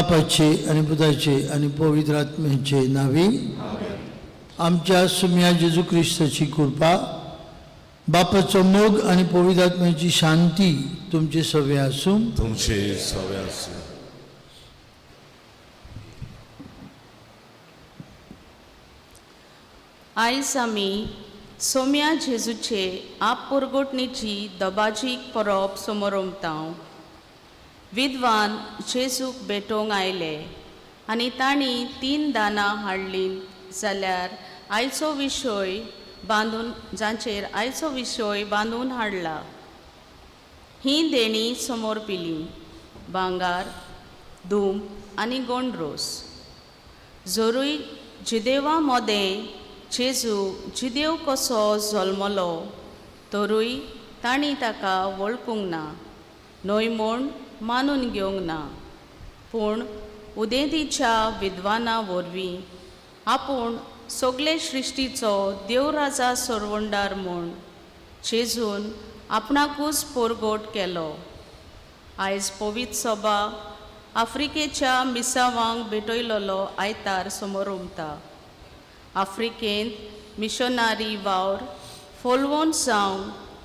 बापाचे आनी पुताचे आनी पवित्र आत्म्याचे नांवी आमच्या सुम्या जेजू क्रिस्ताची कृपा, बापाचो मोग आनी पवित्र आत्म्याची शांती तुमचे सवे आसूं. तुमचे सवे आसूं. आयज आमी सोम्या जेजूचे आप पोरगोटणीची दबाजीक परब समोरमता. विद्वान जेजूक भेटोवंक आयले आनी तांणी 3 दानां हाडलीं जाल्यार आयचो विशय बांदून जांचेर आयचो विशय बांदून हाडला. हीं देणीं समोर पिलीं भांगार, धूम आनी गोंडरोस. जरूय जिदेवा मोदें जेजू जिदेव कसो जल्मलो तरूय तांणी ताका वळखूंक ना, न्हय म्हूण मानून घेवंक ना. पूण उदेंतीच्या विद्वाना वरवीं आपूण सगळे सृश्टीचो देवराजा सरवंडार म्हूण जेजून आपणाकूच पोरगोट केलो. आयज पवित्र सभा आफ्रिकेच्या मिसावांक भेटयलोलो आयतार समोर उमता. आफ्रिकेंत मिशनारी वावर फोलवोन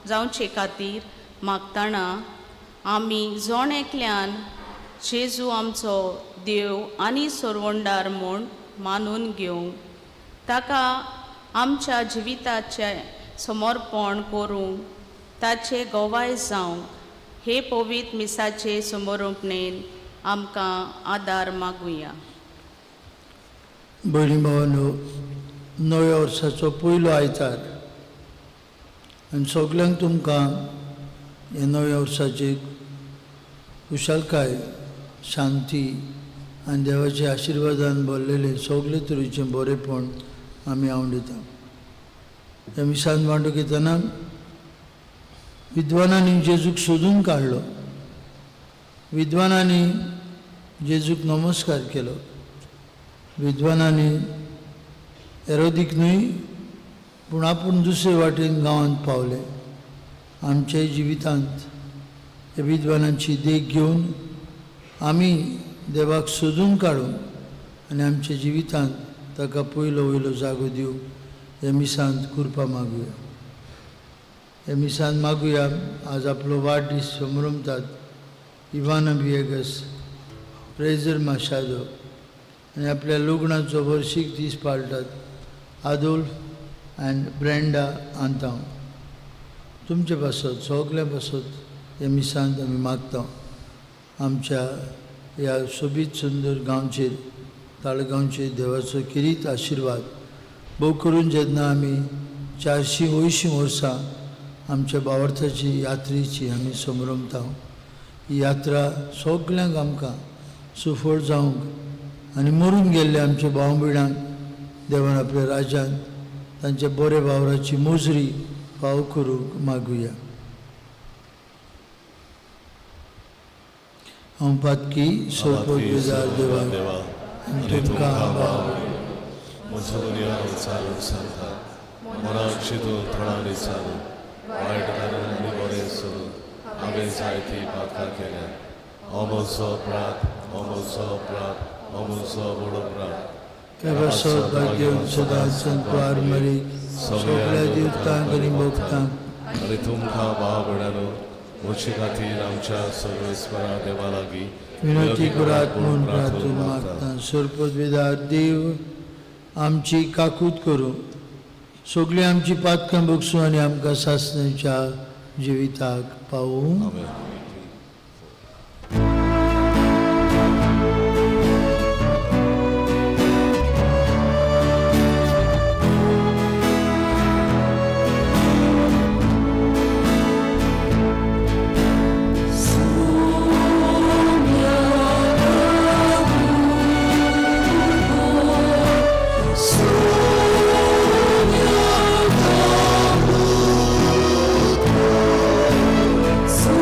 जावचे खातीर मागतना आमी जण एकल्यान जेजू आमचो देव आनी सरवंडार म्हूण मानून घेवंक, ताका आमच्या जिविताचें समर्पण करूंक, ताचे गवाय जावंक हे पवित्र मिसाचे समर्पणेन आमकां आदार मागुया. भयणी भावांनो, नव्या वर्साचो पयलो आयतार आनी सगल्यांक तुमकां ह्या नव्या वर्साची खुशालकाय, शांती आनी देवाच्या आशिर्वादान भरलेलें सगळे तरेचें बरेंपण आमी आवडिता. ह्या मिसान मांडूंक येतना विद्वानांनी जेजूक सोदून काडलो, विद्वानांनी जेजूक नमस्कार केलो, विद्वानांनी एरोदीक न्हय पूण आपूण दुसरे वाटेन गांवांत पावले. आमच्या जिवितांत ह्या विद्वानांची देख घेवन आमी देवाक सोदून काडून आनी आमच्या जिवितांत ताका पयलो वयलो जागो दिवंक ह्या मिसांत कृपा मागुया. ह्या मिसांत मागुया. आज आपलो वाडदीस समरमतात इवाना विएगस, प्रेजर माशादो आनी आपल्या लग्नाचो वर्शीक दीस पाळटात आदोल्फ आनी ब्रेंडा आंतांव. तुमचे पासत, सगल्या पासत ह्या मिसांत आमी मागता. आमच्या ह्या सोबीत सुंदर गांवचेर, ताळगांवचेर देवाचो किरीत आशिर्वाद भोव करून जेन्ना आमी 480 वर्सां आमच्या बावर्थाची यात्रेची आमी समरमता, ही यात्रा सगल्यांक आमकां सुफळ जावंक आनी मरून गेल्ले आमच्या भाव भयणांक देवान आपल्या राज्यांत तांच्या बऱ्या वावराची मोजरी फाव करूंक मागुया. हांव पातकी सोपविदार देवा आनी तुमकां म्हजो चालू सांगता मनाक शिदून थोडांनी चालू वायट घालून आनी बरें सोडून हांवें जायती पातकां केल्या. हो म्हजो अपराध, हो म्हजो अपराध, हो म्हजो व्हड अपराध. त्या पासत भाग्य सदां संतवार मरीक सगळ्या देवतांक आनी भक्तांक आनी तुमकां भाव भयणांनो म्हजे खातीर आमच्या सर्वेस्परा देवा लागीं विनंती करात म्हूण प्रार्थून मागता. सरपदवेदार देव आमची काकूत करूं, सगळीं आमची पातकां बगसूं आनी आमकां सासणाच्या जिविताक पावूं. आमेन. So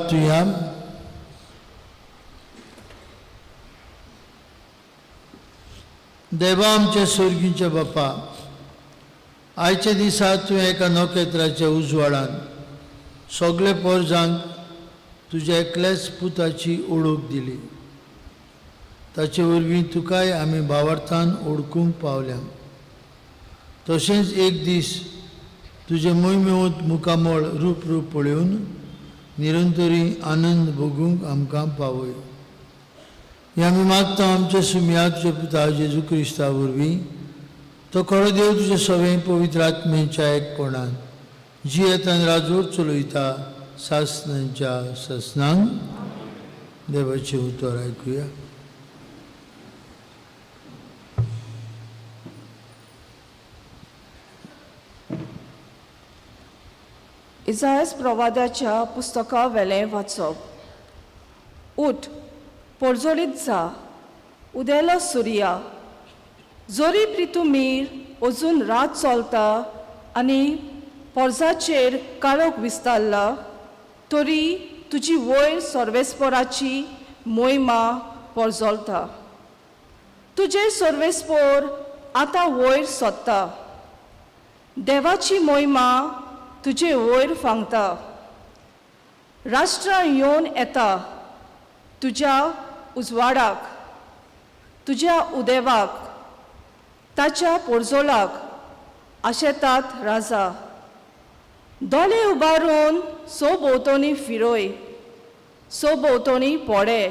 प्रार्थुया. देवा आमच्या स्वर्गीच्या बापा, आयच्या दिसा तुवें एका नखेत्राच्या उजवाडान सगळे पोरजांक तुज्या एकल्याच पुताची ओळख दिली. ताचे वरवीं तुकाय आमी भावार्थान ओळखूंक पावल्या. तशेंच एक दीस तुजें मोहिमेवंत मुखामळ रूप रूप पळोवन निरंतरी आनंद भोगूंक आमकां पावय. हें आमी मागता आमच्या सुमया तुज्या पुता जेजू क्रिस्ता वरवीं. तो खरो देव तुजे सगळें पवित्र आत्मेच्या एकपणान जियेतान राजवट चलयता सासनांच्या सासनांक. देवाचें उतर आयकुया. इजायस प्रवादाच्या पुस्तका वेलें वाचप. उठ, पोरजोळीत जा, उदेलो सुर्या, जोरी प्रितुमीर अजून रात चलता आनी पोरजाचेर काळोख विस्तारला, तरी तुजी वयर सर्वेस्पोराची मोहिमा पोरजोलता. तुजें सर्वेस्पोर आतां वयर सोदता, देवाची मोहिमा तुजे वयर फांगता. राष्ट्रां येवन येता तुज्या उजवाडाक, तुज्या उदेवाक, ताच्या पोरजोळाक आशेतात राजा. दोळे उबारून सो भोंवतणी फिरय, सो भोंवतणी पडे,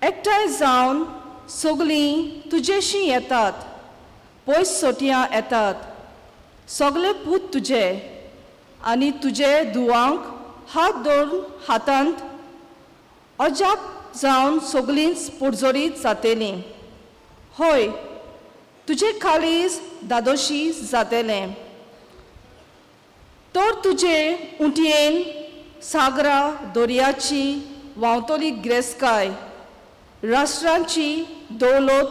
एकठांय जावन सगळीं तुजेशी येतात, पयस सोटयां येतात. सगळे पूत तुजे आनी तुजे धुवांक हात धरून हातांत अजाप जावन सगळींच पोरजोरीत जातेलीं. हय, तुजे काळीज दादोशी जातेलें. तर तुजे उंटयेन सागरा दर्याची व्हांवतली गिरेस्तकाय, राष्ट्रांची दौलत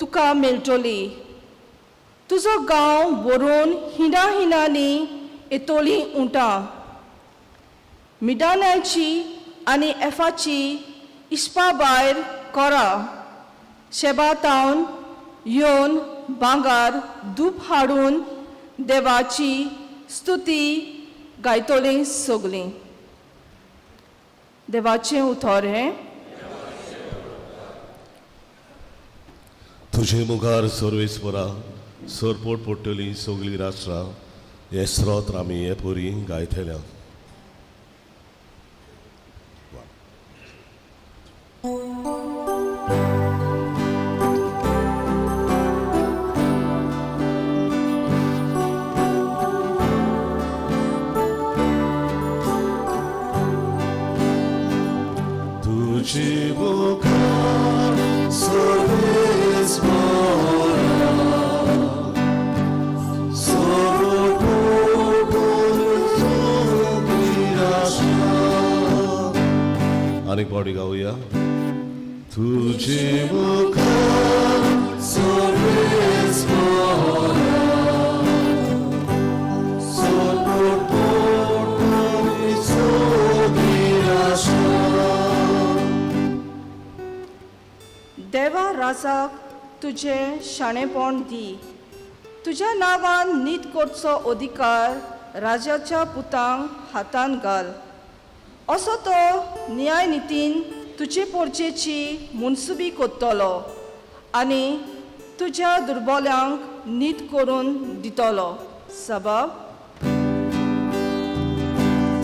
तुका मेळटली. तुजो गांव भरून हिंडा हिंडांनी येतोली उंटां, मिडान्याची आनी एफाची इस्पा भायर कोरा शेबातावन येवन भांगर धूप हाडून देवाची स्तुती गायतोली सगळीं. देवाचें उतर हें. तुजे मुखार सर्वेस्परा सरपोट पडटली सगळीं राष्ट्रां, हे स्रोत आमी हे पुरी गायतल्या. तुझे मुखार सर्वेस्परा सरपोट सगळीं राष्ट्रां. आनीक पावटी गावया. तुझे मुखार सर्वेस्परा सरपोट पडटली सगळीं राष्ट्रां. देवा राजाक तुजें शाणेपण दी, तुज्या नांवान नीत करचो अधिकार राजाच्या पुतांक हातान घाल. असो तो न्याय नितीन तुजे पोरचेची मुनसुबी कोत्तलो आनी तुज्या दुर्बल्यांक नीत करून दितलो. सबब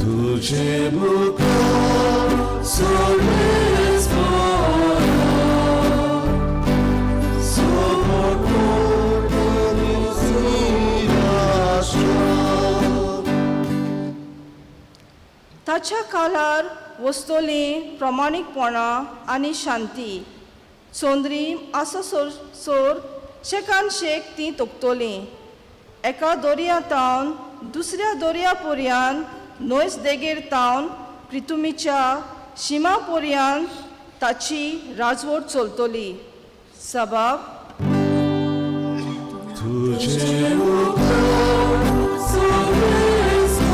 तुझे मुखार सर्वेस्परा सरपोट पडटली सगळीं राष्ट्रां. ताच्या काळार वस्तोली प्रमाणीकपणां आनी शांती चोंद्री आसा सोर सोर शेकान शेक ती तोखतली. एका दर्या तावन दुसऱ्या दर्या पर्यान, न्हंयस देगेर तावन प्रितुमीच्या शिमा पर्यान ताची राजवट चलतली. सबाब तुझे मुखार सर्वेस्परा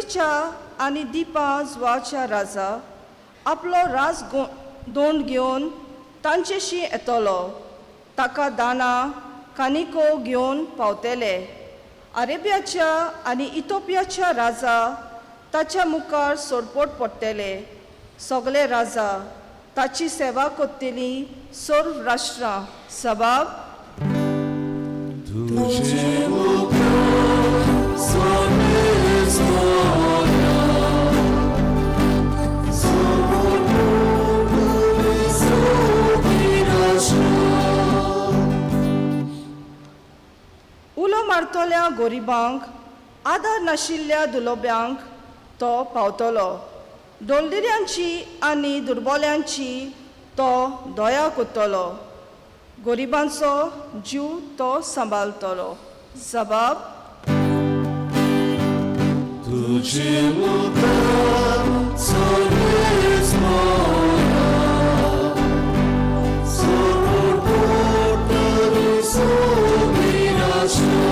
तरसीच्या आनी दिपा जुवाच्या राजा आपलो राज दोंड घेवन तांचेशी येतलो. ताका दाना कानिको घेवन पावतले. अरेबियाच्या आनी इथोपियाच्या राजा ताच्या मुखार सरपट पडटले. सगळे राजा, ताची सेवा करतली सर्व राष्ट्रां. सबाब. तुझे मुखार सर्वेस्परा, समोर पडटली सगळीं राष्ट्रां. उलो मारतल्या गोरिबांक, आदार नाशिल्ल्या दुलोब्यांक तो पावतलो. दोलदिऱ्यांची आनी दुर्बोल्यांची तो दया करतलो. गोरिबांचो जीव तो सांबाळतलो. जबाब. तुझे मुखार सर्वेस्परा, समोर पडटली सगळीं राष्ट्रां.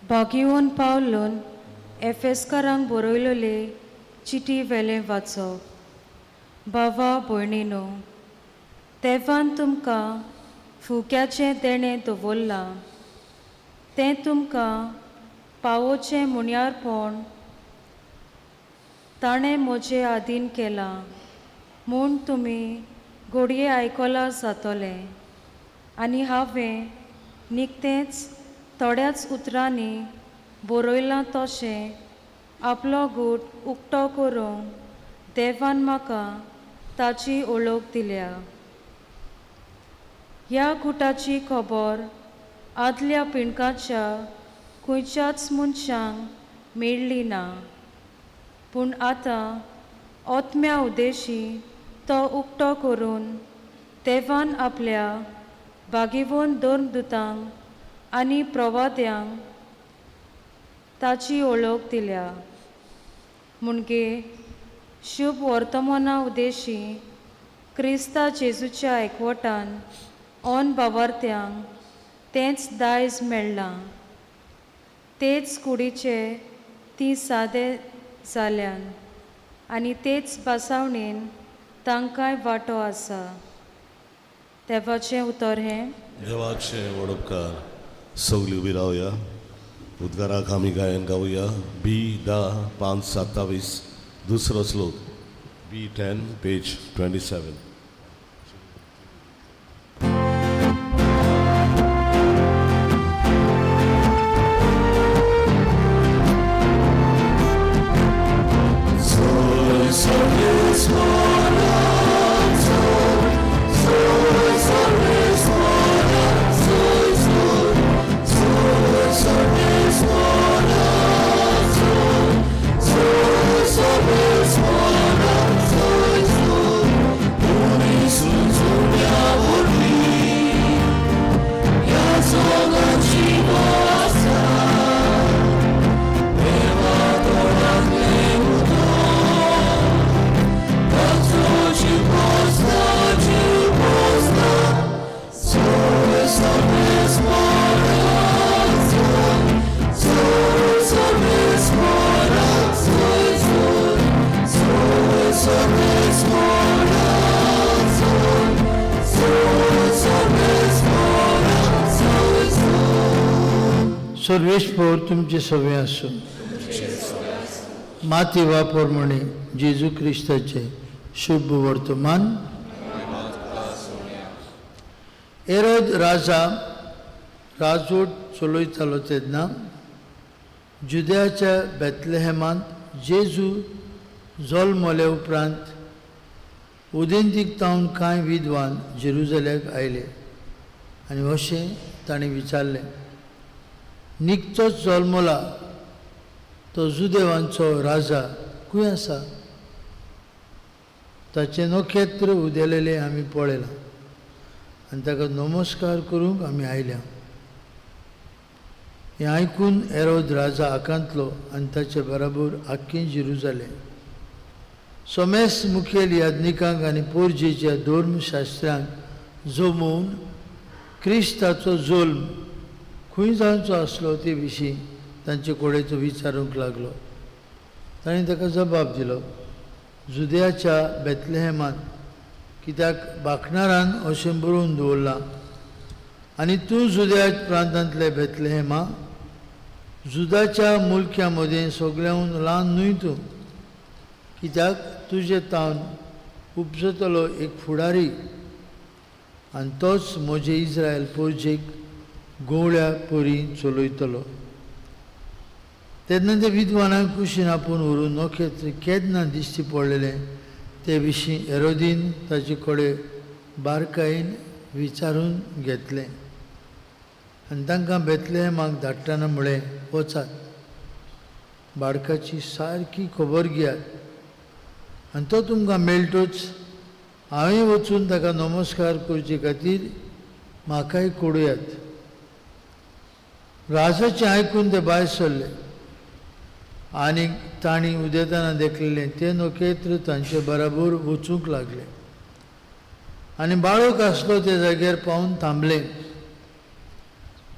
भाग्यवन पावलून एफेस्कारांक बरयलेले चिटी वेलें वाचप. बाबा भयणीनो, देवान तुमकां फुक्याचें देणें दवरलां, तें तुमकां पावोचें मुण्यारपण ताणें म्हजे आदीन केलां म्हूण तुमी घडये आयकलां जातलें. आनी हांवें निकतेंच थोड्याच उतरांनी बरयलां तशें आपलो गूट उक्तो करूंक देवान म्हाका ताची ओळख दिल्या. ह्या गुटाची खबर आदल्या पिणकाच्या खंयच्याच मनशांक मेळ्ळी ना, पूण आतां ओतम्या उद्देशी तो उक्तो करून देवान आपल्या बागेवन दोन दुतांक आनी प्रवाद्यांक ताची ओळख दिल्या. म्हणगे शुभ वर्तमाना उद्देशी क्रिस्ता जेजूच्या एकवटान ऑन बावार्थ्यांक तेंच दायज मेळ्ळां. तेच कुडीचे ती सादे जाल्यान आनी तेच बसावणेन तांकांय वांटो आसा. देवाचें उतर हें. देवाचे वडपकार. सगळी उबी रावया. उद्गाराक आमी गायन गावया. बी 10 5 27 दुसरो श्लोक. बी 10 पेज 27. सर्वेस्पोर तुमचे सवे आसूं. माती वापर म्हणे जेजू क्रिस्ताचे शुभ वर्तमान. एरोद राजा राजवट चलयतालो तेन्ना जुद्याच्या बेतलेहेमांत जेजू जल्मले उपरांत उदेंतीक तावन कांय विद्वान जेरुजल्याक आयले आनी अशें ताणें विचारलें, निकतोच जल्मला तो जुदेवांचो राजा खंय आसा? ताचें नखेत्र उदेलेलें आमी पळयलां आनी ताका नमस्कार करूंक आमी आयल्या. हें आयकून एरोद राजा आकांतलो आनी ताचे बराबर आख्खें जेरुजालें. समेस्त मुखेल याज्ञिकांक आनी पोरजेच्या धर्मशास्त्र्यांक जमोवन क्रिस्ताचो जल्म खंय जावचो आसलो ते विशीं तांचे कडेन तो विचारूंक लागलो. तांणी ताका जबाब दिलो, जुदयाच्या बेतलेहेमांत, कित्याक बाकणारान अशें बरोवन दवरलां, आनी तूं जुदया प्रांतांतले बेतलेहेमा, जुदाच्या मुलक्या मदें सगळ्याहून ल्हान न्हय तूं, कित्याक तुजे तावन उपजतलो एक फुडारी आनी तोच म्हजे इस्रायल पोरजेक गोवळ्या परी चलयतलो. तेन्ना ते विद्वानांक कुशीन आपोवन व्हरून नखेत्र केन्ना दिश्टी पडलेलें ते विशीं हेरोदीन ताचे कडेन बारकायेन विचारून घेतलें आनी तांकां बेतलेहेमाक धाडटना म्हळें, वचात, बाळकाची सारकी खबर घेयात आनी तो तुमकां मेळटूच हांवें वचून ताका नमस्कार करचे खातीर म्हाकाय कळयात. राजाचें आयकून ते भायर सरले आनी तांणी उदेतना देखलेलें तें नखेत्र तांचे बराबर वचूंक लागलें आनी बाळक आसलो त्या जाग्यार पावून थांबलें.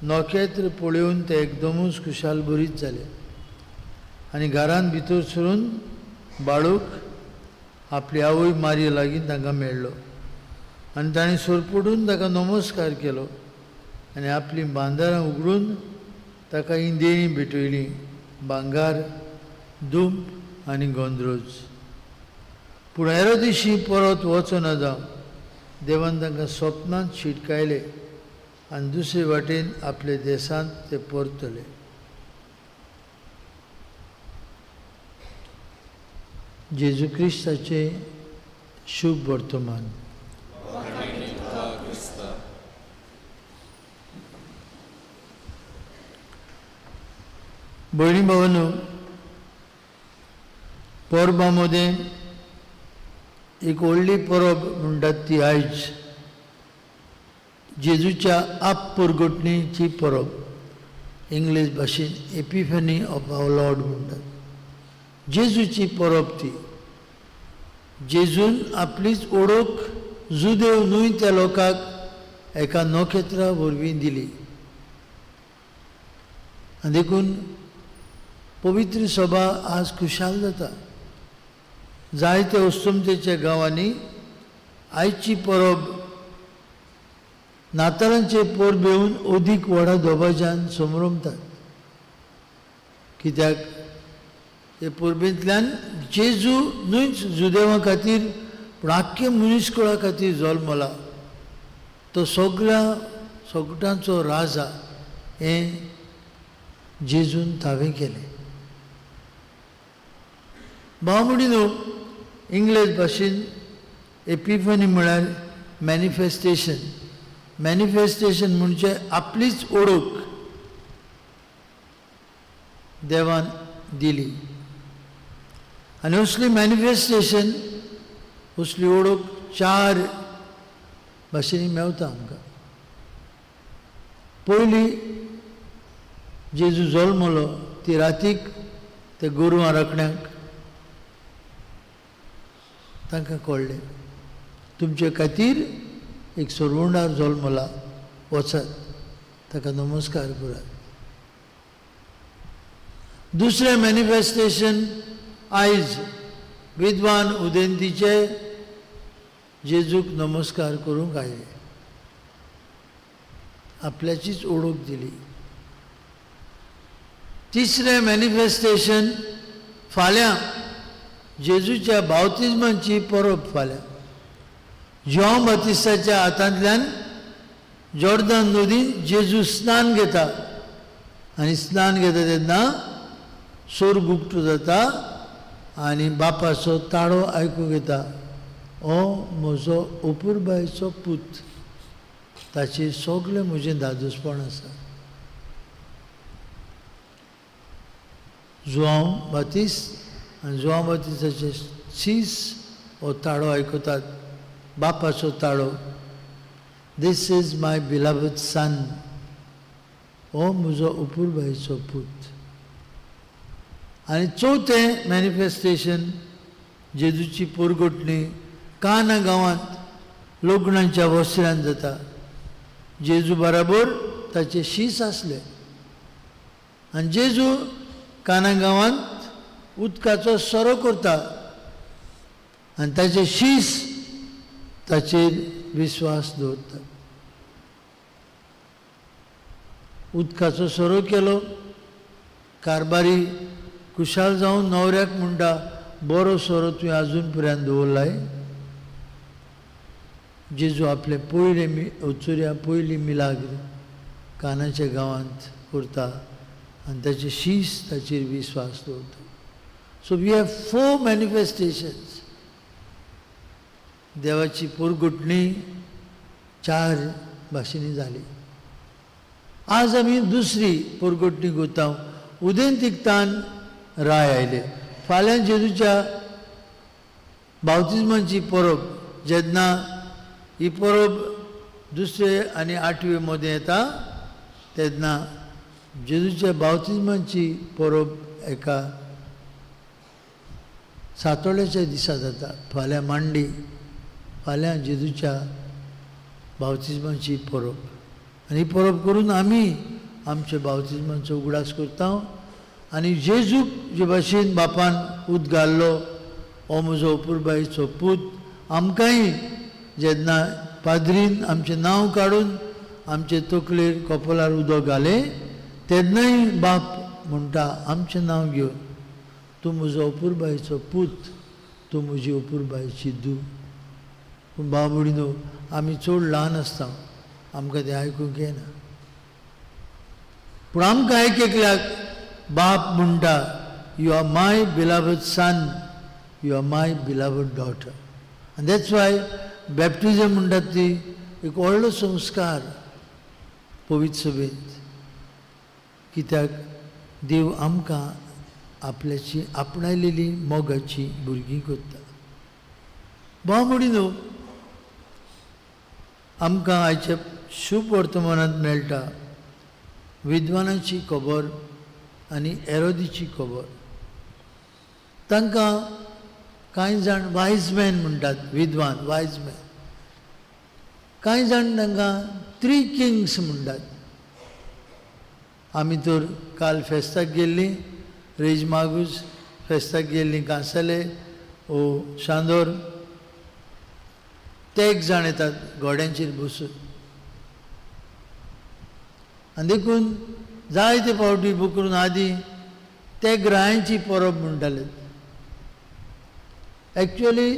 नखेत्र पळोवन ते एकदमूच खुशाल बरीच जाले आनी घरांत भितर सरून बाळूक आपली आवय मारये लागीं तांकां मेळ्ळो आनी ताणें सरपडून ताका नमस्कार केलो आनी आपलीं बांदारां उगडून ताका ही देणीं भेटयलीं, भांगार, दुंप आनी गोंद्रोज. पूण हेरोदिशी परत वचना जावं देवान तांकां सपनांत शिटकायले आनी दुसरे वाटेन आपले देशांत ते परतले. जेजू क्रिस्ताचें शुभ वर्तमान. भयणी भावांनो, परबां मदें एक व्हडली परब म्हणटात ती आयज जेजूच्या आपपरगटणीची परब, इंग्लीश भाशेन एपिफनी ऑफ our Lord म्हणटात. जेजूची परब ती. जेजून आपलीच ओळख जुदेव न्हय त्या लोकांक एका नखेत्रा वरवीं दिली आनी देखून पवित्र सभा आज खुशाल जाता. जायते अस्तमतेच्या गांवांनी आयची परब नातालांचे परबेवन अदीक व्हडा दबाज्यान समरमतात, कित्याक हे परबेंतल्यान जेजू न्हयच जुदेवा खातीर पूण आख्खे मनीसकुळा खातीर जल्मला, तो सगळ्या सगटांचो राजा हें जेजून थावें केलें. भाव म्हणिनू, इंग्लीश भाशेन एपिफनी म्हळ्यार मॅनिफेस्टेशन. मॅनिफेस्टेशन म्हणजे आपलीच ओळख देवान दिली आनी असली मॅनिफेस्टेशन, असली ओळख चार भाशेंनी मेवता आमकां. पयली, जेजू जल्मलो ती रातीक ते गोरवां राखण्यांक तांकां कळ्ळें, तुमचे खातीर एक सरवंडार जल्मला, वचात ताका नमस्कार करात. दुसरें मॅनिफेस्टेशन आयज विद्वान उदेंतीचे जेजूक नमस्कार करूंक आयले, आपल्याचीच ओळख दिली. तिसरें मॅनिफेस्टेशन फाल्यां जेजूच्या बावतिज्माची परब. फाल्यां जुआंव बातिस्ताच्या हातांतल्यान जॉर्दन नदीन जेजू स्नान घेता आनी स्नान घेता तेन्ना सोर्ग उक्तो जाता आनी बापाचो ताळो आयकूंक येता, हो म्हजो अपुरबायेचो पूत, ताचेर सगळें म्हजें दादोसपण आसा. जुआंव बातिस्त आनी जुआंव बातिस्ताचे शीस हो ताळो आयकतात, बापाचो ताळो, this is my beloved son, हो म्हजो अपुरबायेचो पूत. आनी चवथें मॅनिफेस्टेशन जेजूची पोरगोटणी काना गांवांत लग्नाच्या वस्त्रान जाता. जेजू बराबर ताचे शीस आसले आनी जेजू काना गांवांत उदकाचो सोरो करता आनी ताचे शीस ताचेर विस्वास दवरता. उदकाचो सोरो केलो, कारबारी खुशाल जावन न्हवऱ्याक म्हणटा, बरो सोरो तुवें आजून पर्यंत दवरलाय. जेजू आपले पयले अचुऱ्या पयली मिलाग्र कानाच्या गांवांत करता आनी ताचे शीस ताचेर विस्वास दवरता. So we have 4 manifestations. देवाची पोरगुटणी 4 भाशेंनी जाली. आज आमी दुसरी पोरगुटणी करता. उदेंतिकतान राय आयले. फाल्यां जेजूच्या बावतिज्माची परब, जेन्ना ही परब दुसरे आनी आठवे मदें येता तेन्ना जेजूच्या बावतिज्माची परब एका सातोळ्याच्या दिसा जाता. फाल्यां मांडी, फाल्यां जेजूच्या बावतिज्माची परब. आनी ही परब करून आमी आमच्या बावतिज्माचो उगडास करता आनी जेजूक जे भाशेन बापान उद घाल्लो, हो म्हजो अपुरबायेचो पूत, आमकांय जेन्ना पाद्रीन आमचें नांव काडून आमचे तकलेर कपलार उदक घालें तेन्नाय बाप म्हणटा आमचें नांव घेवन, तूं म्हजो अपुरबायेचो पूत, तूं म्हजी अपुरबायेची धूव. पूण भाव भयणीनो, आमी चड ल्हान आसता, आमकां तें आयकूंक येना. पूण आमकां एक एकल्याक बाप म्हणटा, you are my beloved son, you are my beloved daughter. आनी that's why baptism म्हणटात ती एक व्हडलो संस्कार पवित्र सभेंत, कित्याक देव आमकां आपल्याची आपणायलेली मोगाची भुरगीं करता. भाव भयणीनो, आमकां आयच्या शुभ वर्तमानांत मेळटा विद्वानाची खबर आनी एरोदीची खबर. तांकां कांय जाण वायज मॅन म्हणटात, विद्वान वायज मॅन. कांय जाण तांकां 3 किंग्स म्हणटात. आमी तर काल फेस्ताक गेल्लीं, रेज मागूस फेस्ताक गेल्लीं, कांसाले ओ शांदोर, ते एक जाण येतात घोड्यांचेर बसून. आनी देखून जायते फावटी बुकरून आदी ते ग्रायांची परब म्हणटाले. एक्चुअली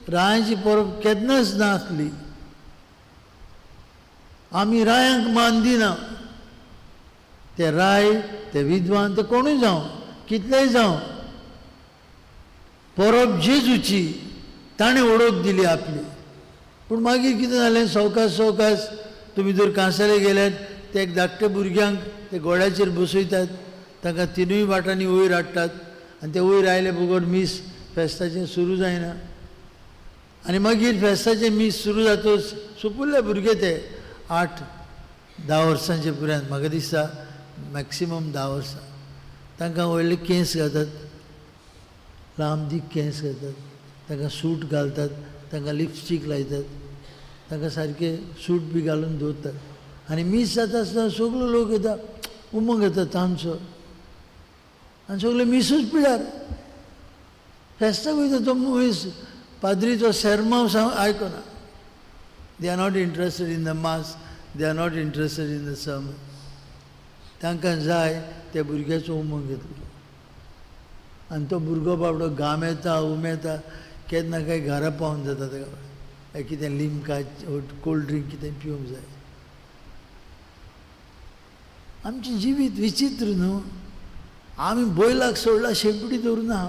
रायांची परब केन्नाच नासली. आमी रायांक मान दिना. ते राय, ते विद्वान, ते कोणूय जावं, कितलेय जावं, परब जेजूची ताणें वळख दिली आपली. पूण मागीर कितें जालें, सवकास सवकास तुमी जर कांसारे गेल्यार ते एक धाकट्या भुरग्यांक ते घोड्याचेर बसयतात, तांकां तिनूय वाटांनी वयर हाडटात आनी ते वयर आयले बगर मीस फेस्ताचें सुरू जायना. आनी मागीर फेस्ताचें मीस सुरू जातच सुपुल्ले भुरगे ते 8-10 वर्सांचे पुराय, म्हाका दिसता मॅक्सिमम 10 वर्सां, तांकां व्हडले केंस घालतात, लांब दीक केंस घालतात, तांकां सूट घालतात, तांकां लिपस्टीक लायतात, तांकां सारके सूट बी घालून दवरतात. आनी मीस जाता आसतना सगलो लोक येता, उमंग येता तांचो, आनी सगळे मिसूच पिळार. फेस्ताक वयता तो मनीस पाद्रीचो सेर्मांव आयकना. They are not interested in the mass, they are not interested in the sermon. तांकां जाय त्या भुरग्याचो उमंग येतलो. आनी तो भुरगो बाबडो घामेता उमेता, केन्ना काय घरा पावन जाता ताका कितें लिमका कोल्ड ड्रिंक कितें पिवंक जाय. आमचें जिवीत विचित्र न्हू. आमी बैलाक सोडला शेंपडी दवरुना.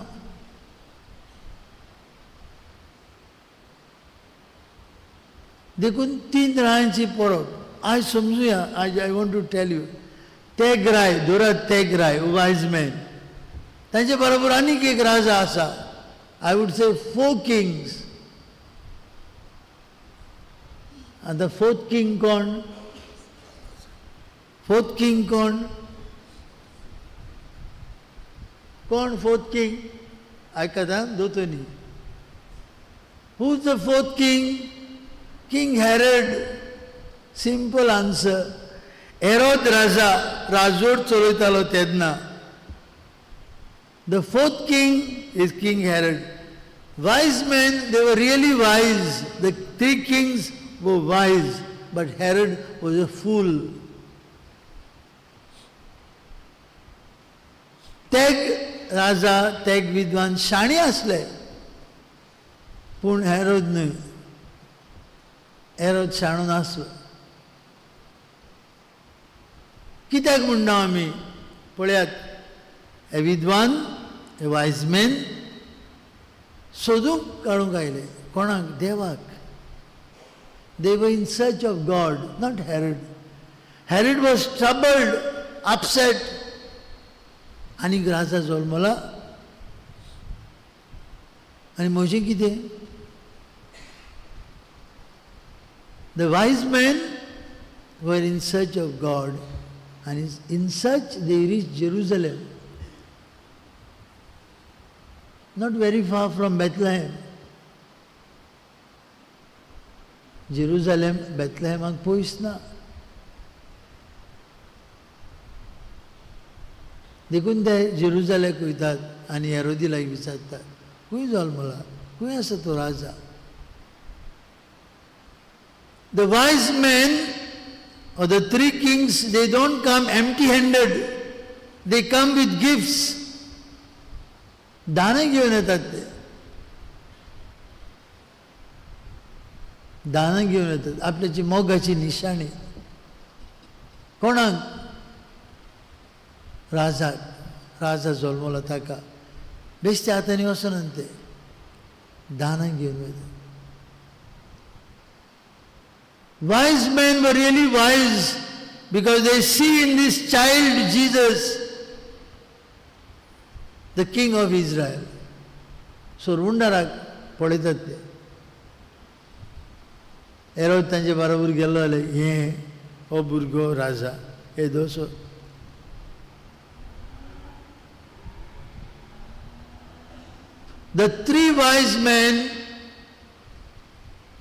देखून 3 रायांची परब आयज समजुया. आयज I want to tell you, तेग राय दोरात, तेग राय वायज मॅन, तांचे बरोबर आनीक एक राजा आसा. I would say 4 kings. आतां 4th king कोण? 4th king कोण? कोण 4th king? आयकता दोतोनी. Who is the fourth king? King Herod. Simple answer. Herod राजा राजवट चलयतालो तेन्ना. The fourth king is King Herod. Wise men, they were really wise. The three kings were wise, but Herod was a fool. तेग राजा, तेग विद्वान शाणी आसले, पूण हेरोद न्हय. हेरोद शाणो नासलो. कित्याक म्हणना आमी? पळयात, हे विद्वान, हे वायज मॅन सोदूंक काडूंक आयले. कोणाक? देवाक. They were in search of God, not Herod. Herod was troubled, upset. आनीक राजा जल्मला आनी म्हजें कितें? The wise men were in search of God, and in search they reached Jerusalem, not very far from Bethlehem. Jerusalem बेथलेहमाक पयस ना. देखून ते जेरुजालेक वयतात आनी हेरोदीलाक विचारतात, खंय जल्मला, खंय आसा तो राजा? The wise men or the three kings, they don't come empty-handed. They come with gifts. दानां घेवन येतात ते. दानां घेवन येतात, आपल्याची मोगाची निशाणी. कोणाक? राजाक. राजा जल्मला ताका. बेश्टे हातांनी वचना ते, दानां घेवन वयतात. Wise men were really wise because they see in this child Jesus, the King of Israel. सोरवुंडाराक पळयतात ते. हेरोद तांचे बरोबर गेल्लो जाल्यार हे हो भुरगो राजा, हे दोसो. The three wise men,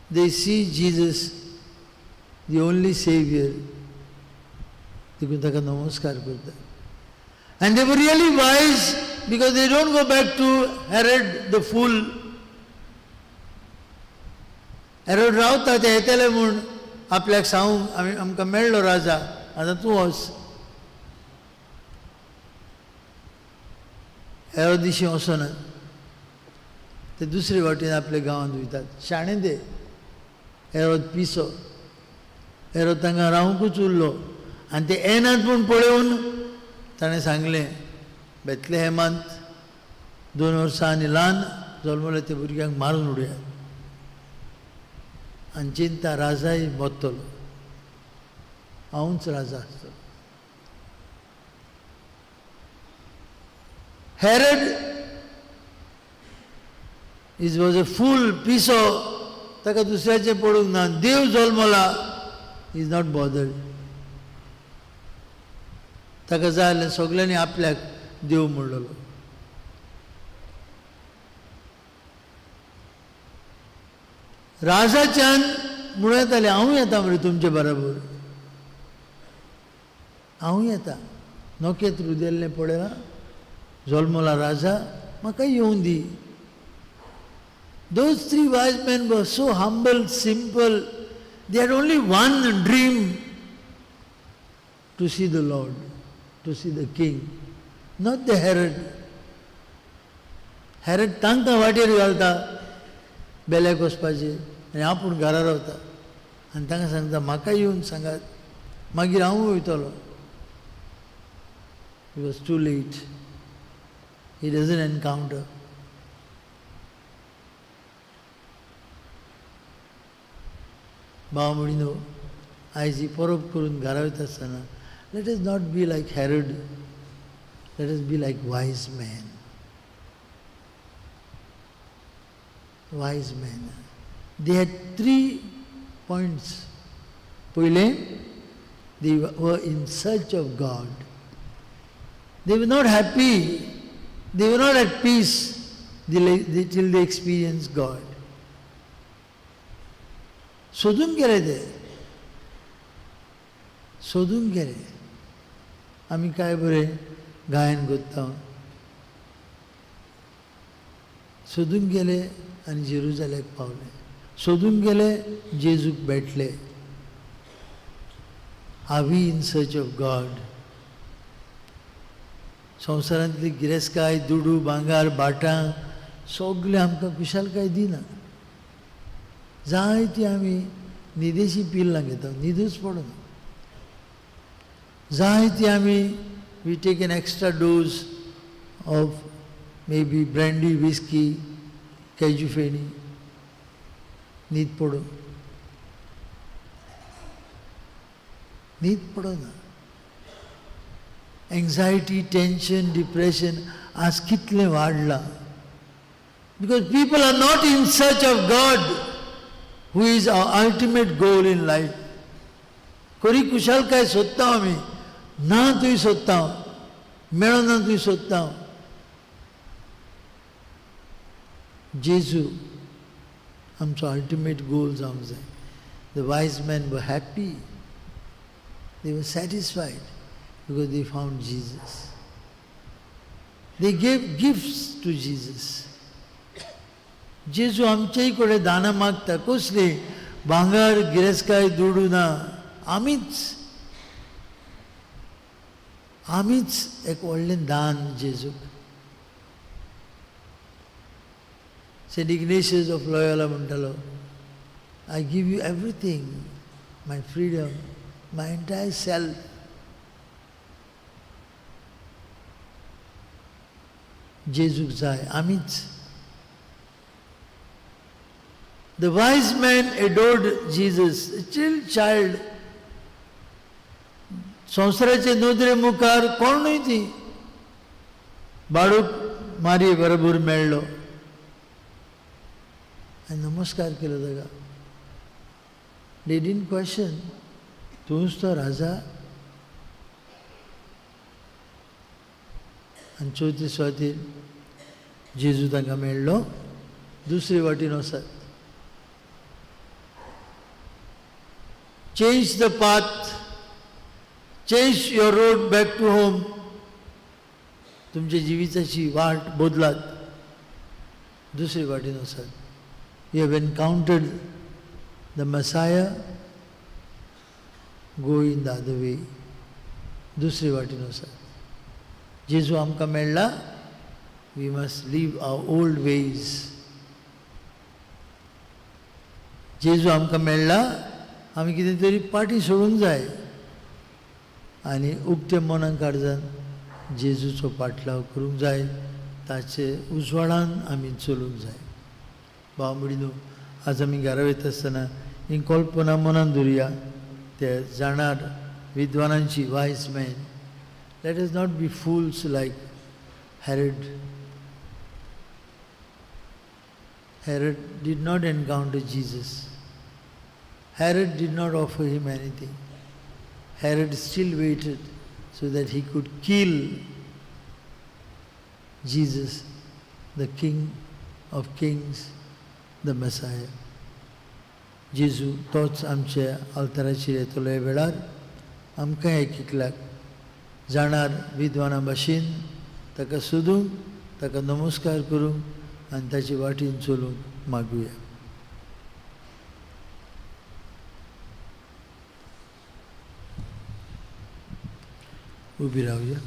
they see Jesus, the only Savior. देखून ताका नमस्कार करतात. And they were really wise because they don't go back to Herod the fool. Herod रावता ते येतले म्हूण आपल्याक सांगूंक, आमी आमकां मेळ्ळो राजा, आतां तूं वच. हेरोद दिशीं वचनात, ते दुसरे वाटेन आपल्या गांवांत वयतात. शाणे ते. हेरोद पिसो. हेरोद तांकां रावंकूच उरलो आनी ते येनात म्हूण पळोवन ताणें सांगलें, बेथलेहेमांत 2 वर्सां आनी ल्हान जल्मले ते भुरग्यांक मारून उडयात आनी चिंता राजाय मरतलो, हांवूच राजा आसतलो. Herod is was a fool, पिसो. ताका दुसऱ्याचें पडूंक ना. देव जल्मला, is not bothered. ताका जाय जाल्यार सगल्यांनी आपल्याक देव म्हणलेलो. राजाच्यान म्हणूं येतालें, हांव येता मरे तुमचे बरोबर, हांव येता. नोकेत रुदेल्लें पळयलां, जल्मला राजा, म्हाका येवं दी. Those three wise men were so humble, simple. They had only one dream, to see the Lord, to see the King, not the Herod. Herod तांकां वाटेर घालता बेल्याक वचपाचें आनी आपूण घरा रावता आनी तांकां सांगता, म्हाका येवन सांगात, मागीर हांव वयतलो. It was too late. He doesn't encounter. भाव म्हणिनो, आयज ही परब करून घरा वयता आसतना, let us not be like Herod, let us be like wise men. Wise men. They had 3 points. पयलें, they were in search of God. They were not happy, they were not at peace till they experienced God. सोदूंक गेले ते, सोदूंक गेले. आमी काय बरें गायन करता. सोदूंक गेले आनी जेरुजालेक पावले. सोदूंक गेले, जेजूक भेटले. Are we in search of God? संवसारांतली गिरेस्तकाय, दुडू, भांगार, भाटां सगळें आमकां खुशालकाय दिना. जायती आमी न्हिदेची पिल्लां घेता, न्हिदूच पडना. जायती आमी we take an extra dose of maybe brandy, whisky, kaju feni, न्हीद पडूं, न्हीद पडना. एंग्जायटी, टेंशन, डिप्रेशन आज कितलें वाडलां. Because people are not in search of God, who is our ultimate goal in life. खरी खुशालकाय सोदता आमी, ना थंय सोदता, मेळना थंय सोदता. जेजू आमचो अल्टिमेट गोल जावंक जाय. The wise men were happy, they were satisfied because they found Jesus. They gave gifts to Jesus. जेजू आमचेय कडेन दानां मागता. कसली? भांगर, गिरेस्तकाय, दुडू ना. आमीच, आमीच एक व्हडलें दान जेजूक. सेंट इग्नेशियस ऑफ लॉयोला म्हणटालो, I give you everything, my freedom, my entire self. जेजूक जाय आमीच. The wise men adored Jesus, a chill child. संवसाराचे नदरे मुखार कोण न्हय ती. बाळूक मारये बरोबर मेळ्ळो आनी नमस्कार केलो ताका. They didn't question, तूंच तो राजा? आनी चवथे सुवातेर जेजू तांकां मेळ्ळो, दुसरे वाटेन वसात. Change the path, change your road back to home. तुमच्या जिविताची वाट बदलात, दुसरे वाटेन वसात. You have encountered the Messiah, go in the other way. दुसरे वाटेन वसात. जेजू आमकां मेळ्ळा, we must leave our old ways. जेजू आमकां मेळ्ळा, आमी कितें तरी पाटी सोडूंक जाय आनी उक्ते मनान काळजान जेजूचो पाटलाव करूंक जाय. ताचे उजवाडान आमी चलूंक जाय. भाव भयणीनो, आज आमी घरा वयता आसतना ही कल्पना मनान दवरुया. ते जाणार विद्वानांची, wise men. Let us not be fools like Herod. Herod did not encounter Jesus. Herod did not offer him anything. Herod still waited so that he could kill Jesus, the King of Kings, the Messiah. जेजू तोच आमच्या आल्ताराचेर येतलो. ह्या वेळार आमकां एक एकल्याक जाणार विद्वाना भाशेन ताका सोदूंक, ताका नमस्कार करूंक आनी ताचे वाटेन चलूंक मागुया. उबी रावया.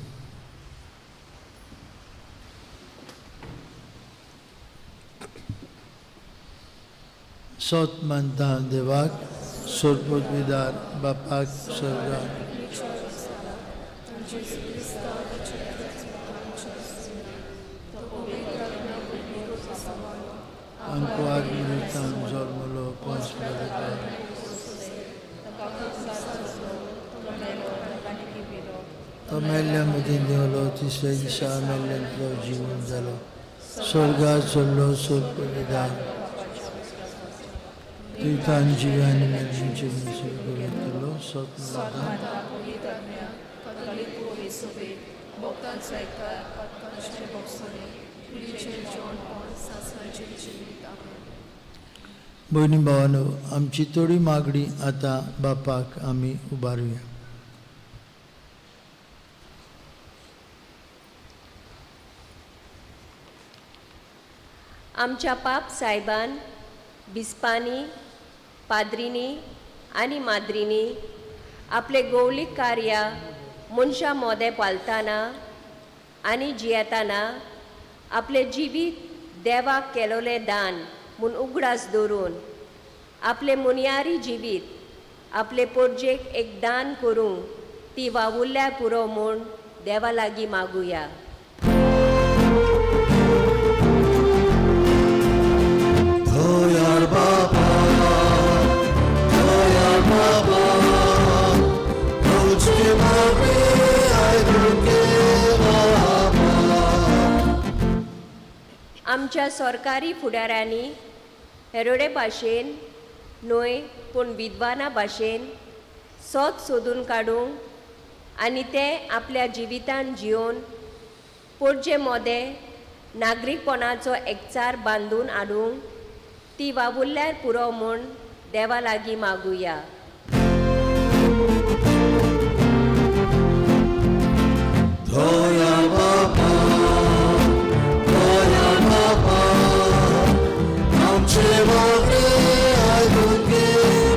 सोत मानता देवाक, सोरपोतविदार बापाक स्वर्गाक. अंकवार निमित्तान जल्मलो पंच. तो मेल्ल्या मदीं देंवलो, तिसऱ्या दिसा मेल्ल्यांतलो जिवन जालो, स्वर्गार चडलो, सोरपोतविदार तुयतान जिव्या आनी मेल्ल्यांचे करून सोत मानता. भयणी भावानो, आमची थोडी मागणी आतां बापाक आमी उबारुया. आमच्या पाप सायबान, बिस्पांनी, पाद्रींनी आनी माद्रींनी आपले गौलीक कार्या मनशां मोदें पालतना आनी जियेतना आपलें जिवीत देवाक केलोलें दान म्हूण उगडास दवरून आपलें मुनयारी जिवीत आपले पोरजेक एक दान करूंक ती वावुरल्यार पुरो म्हूण देवा लागीं मागुया. दयाळ बाबा, दयाळ बाबा, तुझे मागणे आयकून घे बाबा. आमच्या सरकारी फुडाऱ्यांनी हेरोडे भाशेन न्हय पूण विद्वाना भाशेन सोद सोदून काडूंक आनी ते आपल्या जिवितान जियोवन पोरजे मोदें नागरीकपणाचो एकचार बांदून हाडूंक ती वावुरल्यार पुरो म्हूण देवा लागीं मागुया. दयाळ बाबा, दयाळ बाबा, आमचे मागणे आयकून घे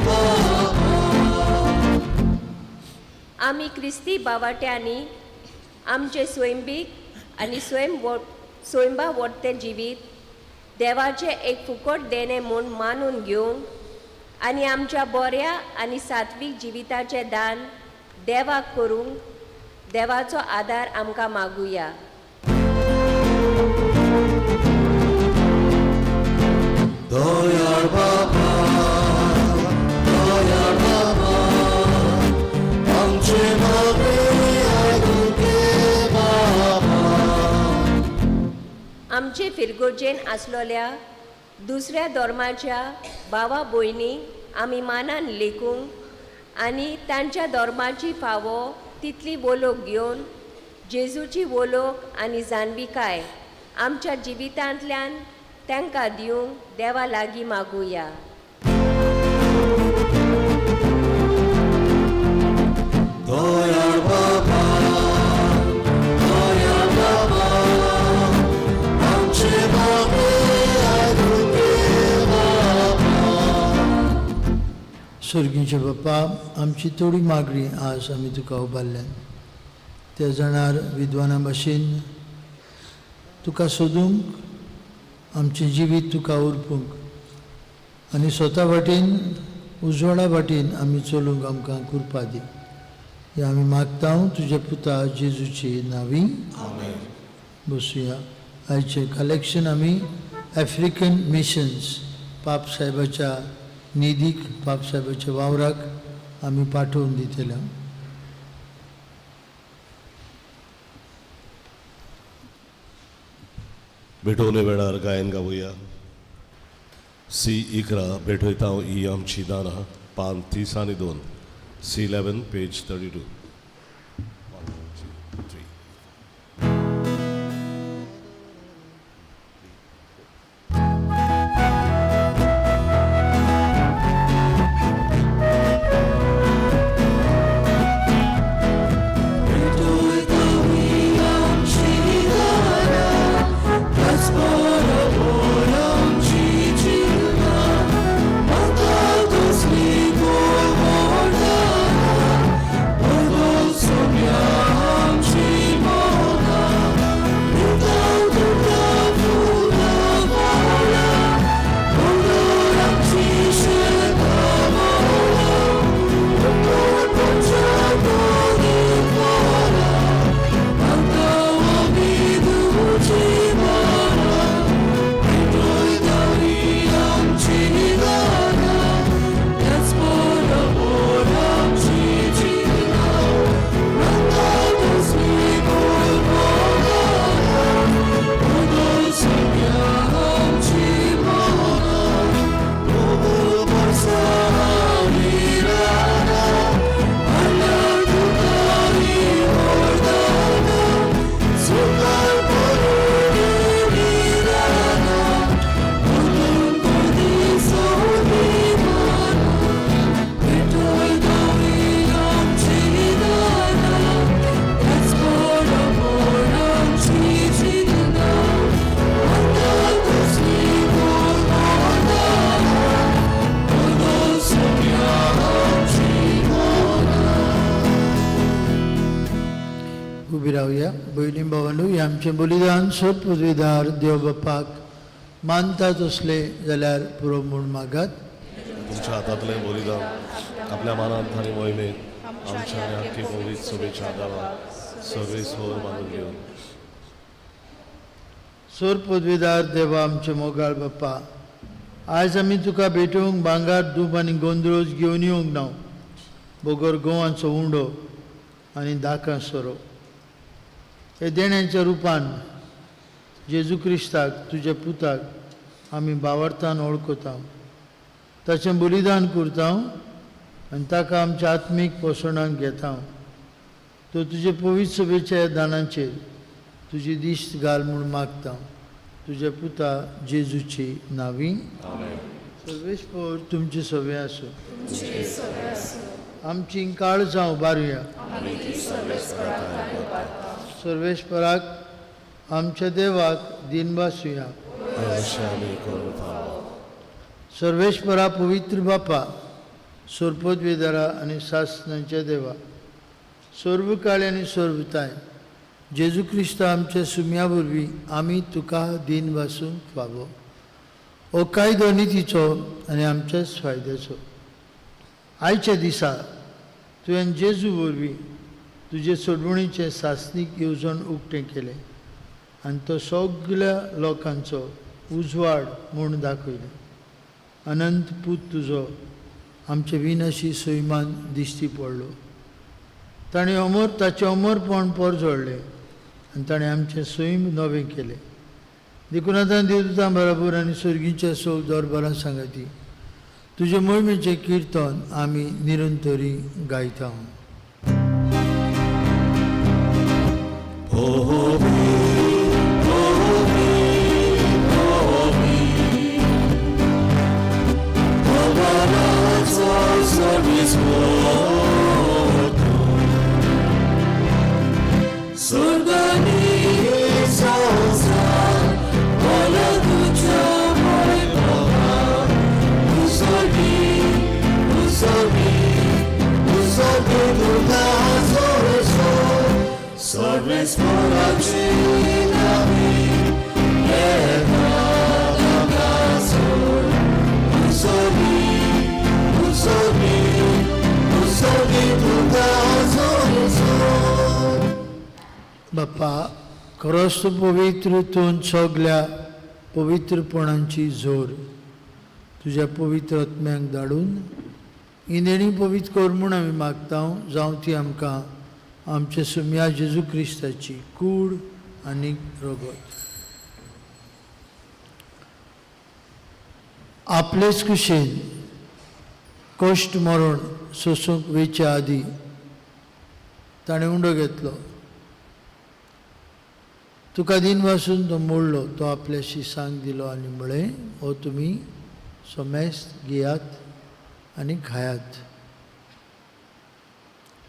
बाबा. आमी क्रिस्ती बावाट्यांनी आमचें स्वयंबीक आनी स्वयं स्वयंबा वडतें जिवीत देवाचें एक फुकट देणें म्हूण मानून घेवंक आनी आमच्या बऱ्या आनी सात्वीक जिविताचें दान देवाक करूंक देवाचो आदार आमकां मागुया. दयाळ बाबा, दयाळ बाबा, आमचे मागणे आयकून घे बाबा. आमचे फिरगोजेन आसलोल्या दुसऱ्या धर्माच्या भावा भयणी आमी मानान लेखूंक आनी तांच्या धर्माची फावो तितली वोलोक घेवन जेजूची वोलोक आनी जाणविकाय आमच्या जिवितांतल्यान तांकां दिवंक देवा लागीं मागुया. दयाळ बाबा, दयाळ बाबा, आमचे मागणे आयकून घे बाबा. सर्गीचे बापा, आमची थोडी मागणी आज आमी तुका उबारल्यान. त्या जाणार विद्वाना भाशेन तुका सोदूंक, आमचें जिवीत तुका उरपूंक आनी स्वता वाटेन उजवाडा वाटेन आमी चलूंक आमकां कृपा दी. हें आमी मागता तुज्या पुता जेजूचे नांवी. बसुया. आयचें कलेक्शन आमी आफ्रिकन मिशन्स पाप साहेबाच्या निधीक, पाप साहेबाच्या वावराक आमी पाठोवन दितले. भेटवणे वेळार गायन गावया. सी 11 भेटयता ही आमची दानां, पान 32, C 11 page 32. 1 2 3. भयणी भावांनो, हें आमचें बलिदान सोद पदवीदार देव बापाक मानता तसलें जाल्यार पुरो म्हूण मागात। तुमच्या हातांतलें बलिदान आपल्या मानांत आनी मोहिमेंत आमच्या आनी आख्खी पवित्र सभेच्या आदाराक सर्वेस्वर मानून घेवन। सोर पदवीदार देवा आमचे मोगाळ बाप्पा, आयज आमी तुका भेटोवंक भांगर, दूब आनी गोंदळोज घेवन येवंक ना, बगर गोवांचो उंडो आनी दाकां सोरो। हे देण्याच्या रुपान जेजू क्रिस्ताक तुज्या पुताक आमी बावडतान वळखता, ताचें बलिदान करता आनी ताका आमच्या आत्मीक पोसणाक घेता। तो तुजे पवित्र सभेच्या दानाचेर तुजी दिश्ट घाल म्हूण मागता, तुज्या पुता जेजूची नावी। सर्वेस्पर तुमचे सवे आसूं। आमची काळजां उबारुया। सर्वेस्पराक आमच्या देवाक दिनवासुया। सर्वेस्परा पवित्र बापा, सोरपदवेदारा आनी सासनाच्या देवा, सर्वकाळ आनी सर्वताय जेजू क्रिस्त आमच्या सुम्या वरवीं आमी तुका दिन वासूंक फावो। हो कायदो नितीचो आनी आमच्याच फायद्याचो। आयच्या दिसा तुवें जेजू वरवीं तुजे सोडवणीचें सासणीक येवजण उक्तें केलें आनी तो सगल्या लोकांचो उजवाड म्हूण दाखयलो। अनंत पूत तुजो आमचे विनाशी सैमान दिश्टी पडलो। ताणें अमर ताचें अमरपण परजळ्ळें आनी ताणें आमचें सैम नवें केलें। देखून आतां देवदूतां बराबर आनी सर्गीच्या सौ दरबारां सांगाती तुजे मोहिमेचें किर्तन आमी निरंतरी गायता। बाप्पा, खरोच तूं पवित्र, तूं सगल्या पवित्रपणांची जोर तुज्या पवित्र आत्म्यांक धाडून ही देणी पवित्र कर म्हूण आमी मागता, जावं ती आमकां आमच्या सुम्या जेजू क्रिस्ताची कूड आनी रगत। आपलेच कुशेन कश्ट मरण सोसूंक वेच्या आदीं ताणें उंडो घेतलो, तुका दिनवासून तो मोडलो, तो आपल्या शिसांक दिलो आनी म्हळें, हो तुमी समेस्त घेयात आनी खायात,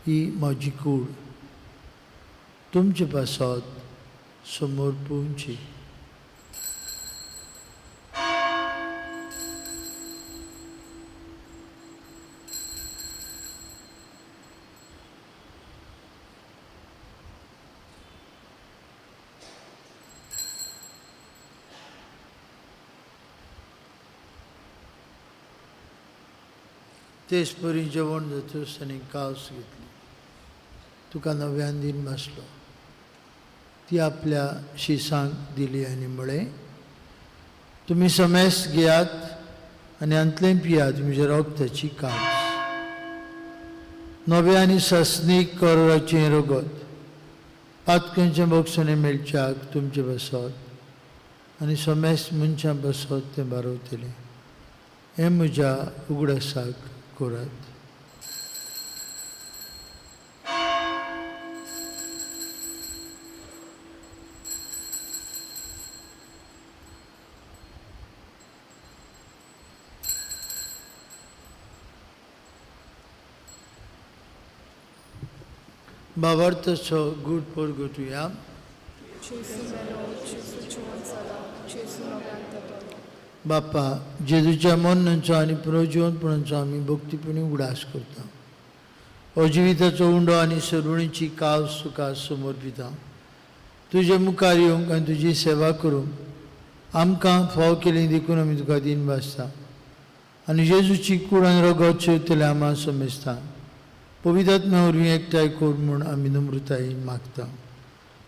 ही म्हजी कूड तुमचे पासत समोर पोवची। तेच परी जेवण जातूच ताणें कावस घेतली, तुका नव्यान दिन बसलो, ती आपल्या शिसांक दिली आनी म्हळें, तुमी समेस्त घेयात आनी हांतलें पियात, म्हज्या रगताची कावस, नव्या आनी सासणीक करोराचें रगत, पातकांचें भोगसणें मेळच्याक तुमचें बसत आनी समेस्त मनशां बसत तें बारवतलें, हें म्हज्या उगडासाक करात। भावार्थाचो गूढ परगटुया। बाप्पा, जेजूच्या मरणाचो आनी पुनर्जिवनपणाचो आमी भक्तीपणी उगडास करता। हो जिविताचो उंडो आनी सरुणीची कावस तुका समर्पिता। तुजे मुखार येवंक आनी तुजी सेवा करूंक आमकां फाव केली देखून आमी तुका दीन भासता आनी जेजूची कूड आनी रगत शेवतले आमा समेस्ता पवित्र वरवीं एकठांय कर म्हूण आमी नम्रतायेन मागता.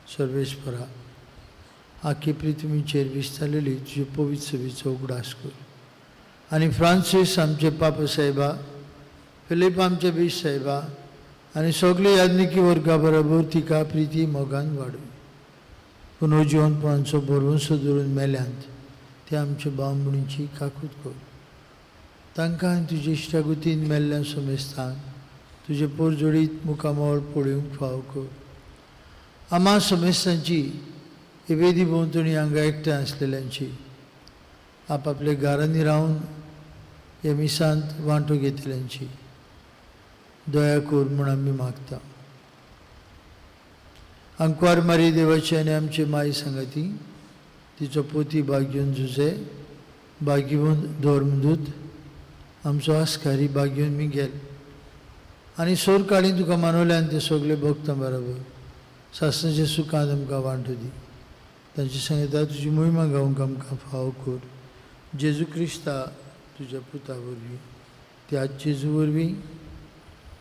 सर्वेस्परा, आखी पृथ्वीचेर विस्तारलेली तुजे पवित्र सभेचो उगडास कर आनी फ्रांसीस आमचे पापा साहेबा, फिलीप आमचे बीश साहेबा आनी सगळे याज्ञिकी वर्गा बरोबर तिका प्रिती मोगान वाडूं. पुनर्जिवनपणाचो भरवंसो धरून मेल्यांत ते आमचे भाव भयणींची काकूत कर. तांकां आनी तुजे इश्टागतीन मेल्ल्या समेस्तांक तुजे पोरजोडीत मुखामळ पळोवंक फाव कर. आमा समेस्तांची वेदी भोंवतणी हांगा एकठांय आसलेल्यांची आपापल्या घरांनी रावन ह्या मिसांत वांटो घेतल्यांची दया कर म्हूण आमी मागता. आंकवार मारी देवाची आनी आमचे माई सांगाती तिचो पोती भाग्योन जुजे, भाग्यवंत धर्मदूत आमचो आस्कारी भाग्योन मिगेल आनी सोर काळी तुका मानवल्यान ते सगळे भक्तां बरोबर सासणाच्या सुखान आमकां वांटो दी. तांचे सांगता तुजी मोहिमा गावंक आमकां फावो कर. जेजू क्रिस्ता तुज्या पुता वरवीं, त्याच जेजू वरवीं,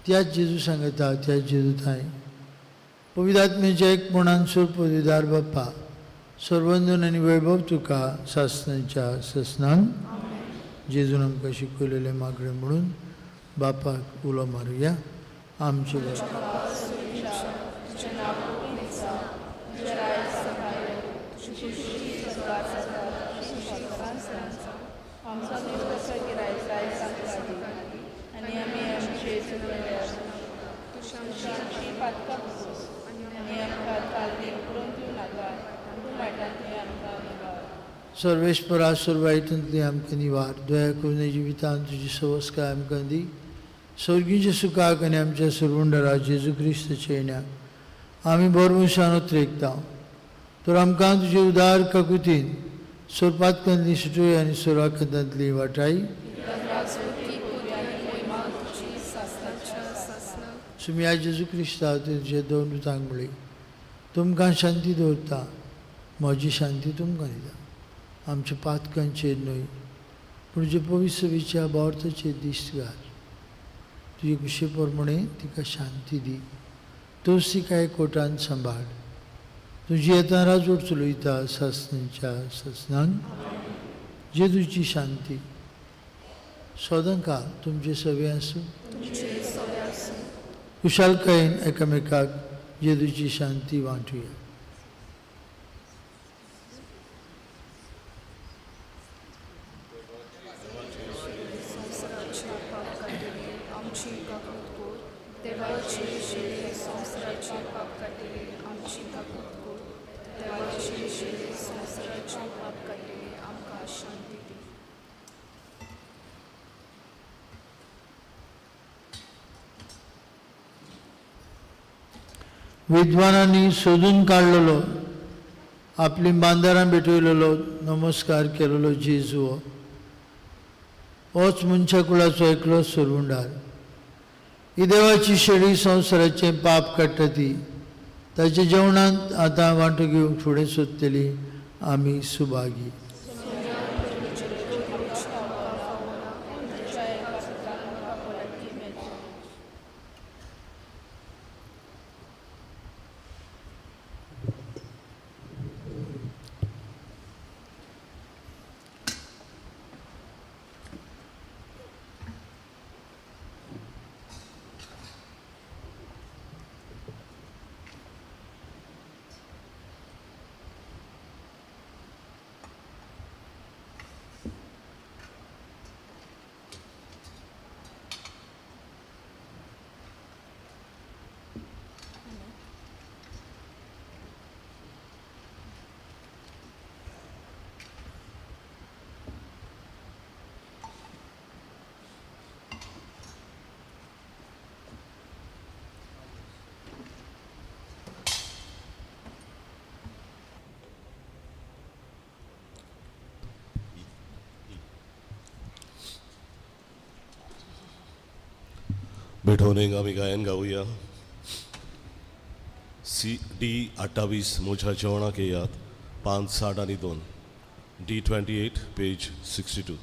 त्याच जेजू सांगता, त्याच जेजू थांय पवित्र आत्म्याच्या एकपणान सोर पदवीदार बाप्पा सर्वंदन आनी वैभव तुका सासणाच्या ससनान. जेजून आमकां शिकयलेलें मागणें म्हणून बापाक उलो मारुया. आमचे बापा सर्वेस्परा सर्वायतंतली आमकां निवार, दया करून जिवितान तुजी सवस्काय आमकां दी. स्वर्गीच्या सुखाक आनी आमच्या सुरवंडरा जेजू क्रिस्ताच्या येण्याक आमी भरवंशान उतरेकता. तर आमकां तुजे उदार काकुतीन सोरपातकांतली सुटोय आनी सोराकतांतली वाटाय. सुमिया जेजू क्रिस्ता तुजे दोन दुतांक म्हळी, तुमकां शांती दवरता, म्हजी शांती तुमकां दिता. आमच्या पातकांचेर न्हय पूण जे पवित्र भावार्थाचेर दिश्ट घाल. तुजे कुशे प्रमाणे तिका शांती दी, तूंच तिका एकवटान सांबाळ. तुजी येता राजवट चलयता सासणाच्या सासणान. जेजूची शांती सदांकाळ तुमचे सगळे आसूं. कुशालकायेन एकामेकाक जेजूची शांती वांटुया. विद्वानांनी सोदून काडलेलो आपली बांदारां भेटयलेलो नमस्कार केलेलो जेजू होच मनशा कुळाचो एकलो सोरवंडार. ही देवाची शेळी संवसाराचें पाप काडटा ती ताच्या जेवणांत आतां वांटो घेवंक फुडें सोदतली आमी सुभागी. भेटवणे आम्ही गायन गाऊया. सी सी डी 28 म्हज्या जेवणाक येयात, पान 62, डी 28 पेज 62.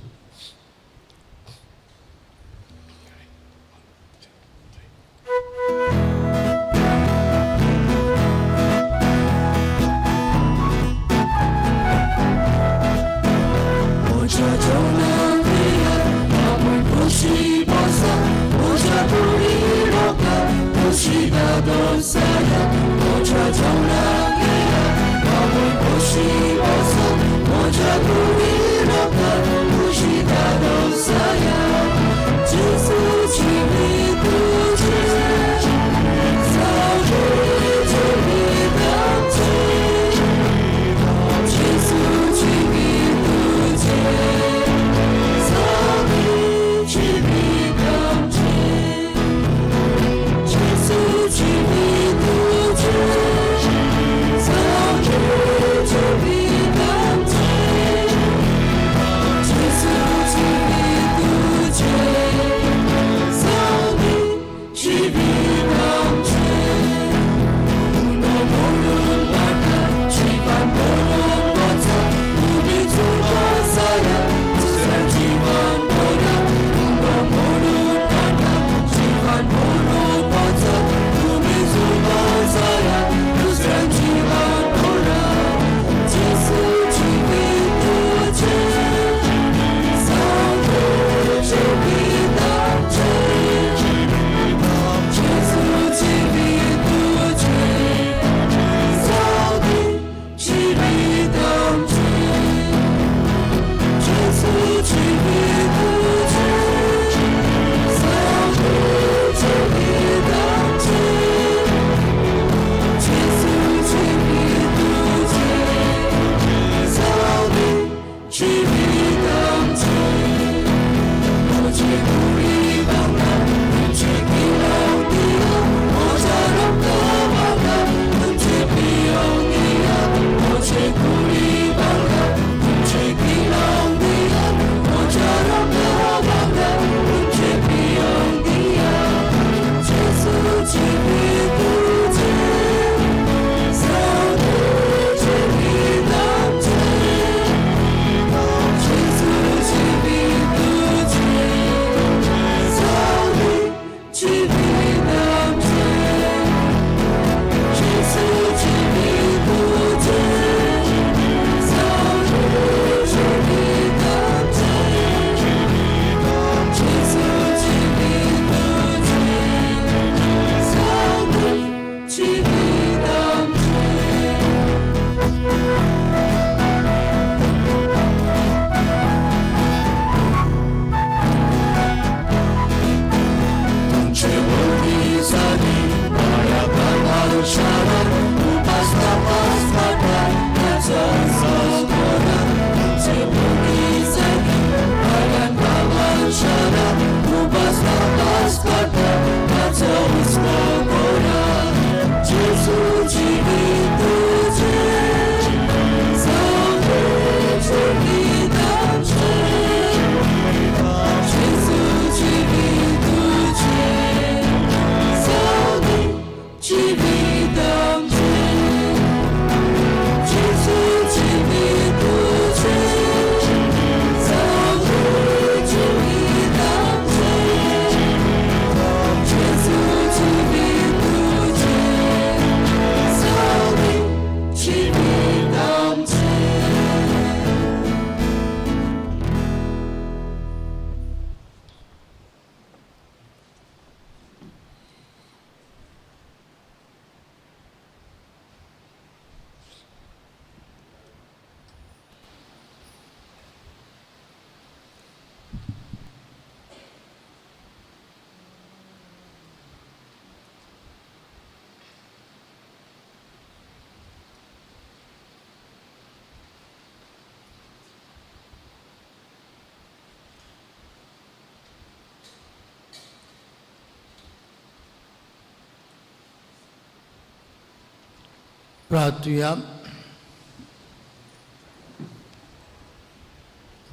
प्रार्थुया.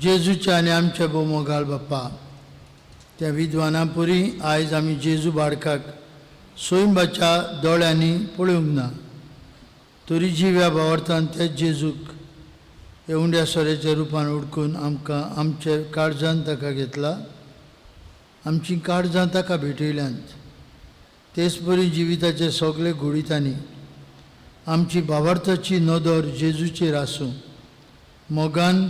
जेजूच्या आनी आमच्या भोवमोगाळ बाप्पा, त्या विद्वानापुरी आयज आमी जेजू बाळकाक सोयंबाच्या दोळ्यांनी पळोवंक ना. तरी जिव्या भावार्थान त्याच जेजूक ह्या उंड्या सोऱ्याच्या रुपान उडकून आमकां आमच्या काळजान ताका घेतला, आमचीं काळजां ताका भेटयल्यांत। तेच परी जिविताचे सगळे घुडितांनी आमची भावार्थाची नदर जेजूचेर आसूं, मोगान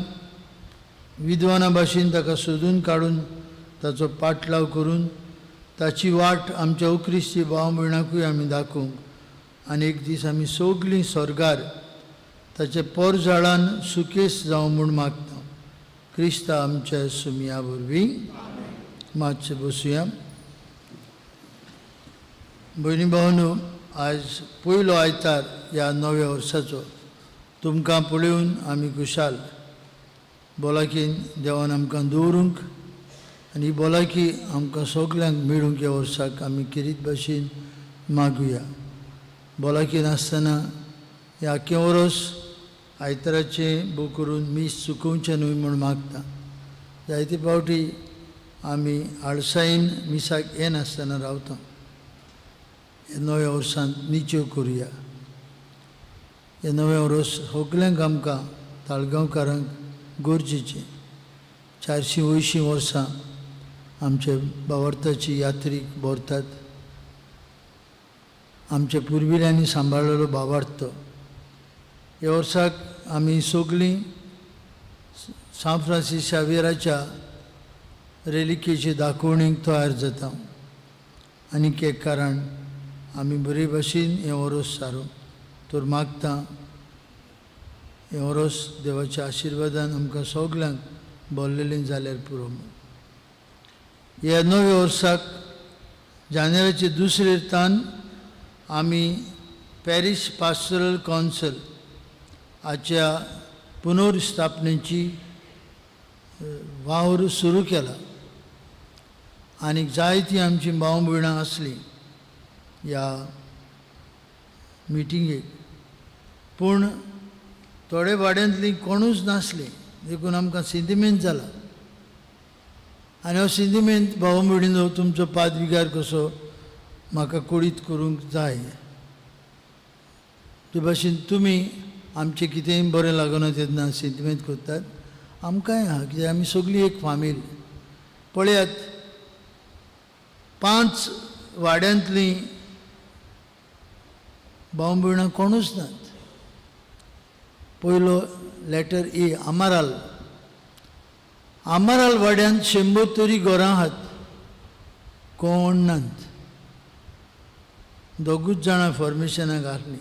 विद्वाना भाशेन ताका सोदून काडून ताचो पाटलाव करून ताची वाट आमच्या उक्रिस्ती भाव भयणाकूय आमी दाखोवंक आनी एक दीस आमी सगळीं स्वर्गार ताचे पोरझाडान सुकेस जावं म्हूण मागता। क्रिस्ता आमच्या सुमया वरवीं। मातशें बसुया। भयणी भावनो, आयज पयलो आयतार ह्या नव्या वर्साचो। तुमकां पळोवन आमी खुशाल। भलायकेन देवान आमकां दवरूंक आनी ही भलायकी आमकां सगल्यांक मेळूंक ह्या वर्साक आमी किरीत भाशेन मागुया। भलायकी नासतना ह्या आख्खें वर्स आयताराचें बूक करून मीस चुकोवचें न्हय म्हूण मागता। जायते फावटी आमी आळसायेन मिसाक येनासतना रावता। ह्या नव्या वर्सांत निचेव करुया। ह्या नव्या वर्स सगल्यांक आमकां ताळगांवकारांक गरजेचें। 480 वर्सां आमचे भावार्थाची यात्रीक भरतात। आमच्या पुर्विल्यांनी सांबाळलेलो भावार्थ ह्या वर्साक आमी सगळीं सांत फ्रांसीस शावियराच्या रेलिकेचे दाखोवणेक तयार जाता। आनीक एक कारण आमी बरे भाशेन हें वर्स सारूं तर मागता हें वर्स देवाच्या आशिर्वादान आमकां सगल्यांक बोल्लेलें जाल्यार पुरो म्हूण। ह्या नव्या वर्साक जानेवारीचे दुसरे तान आमी पॅरीस पास्टरल कावन्सील हाच्या पुनर्स्थापनेची वावर सुरू केला आनी जायतीं आमचीं भाव भयणां आसलीं ह्या मिटिंगेक, पूण थोडे वाड्यांतलीं कोणूच नासलीं, देखून आमकां सिंतिमेंत जाला। आनी हो सिंतिमेंत भाव भयणीनो तुमचो पादविगार कसो म्हाका कुडीत करूंक जाय। ते भाशेन तुमी आमचें कितेंय बरें लागना तेन्ना सिंतिमेंत करतात, आमकांय आहा कित्याक आमी सगळीं एक फामील। पळयात, 5 वाड्यांतलीं भाव भयणां कोणूच नात। पयलो लेटर ए आमाराल, आमाराल वाड्यांत 100 तरी घरां आहात, कोण नात, दोगूच जाणां फॉर्मेशनाक आसलीं।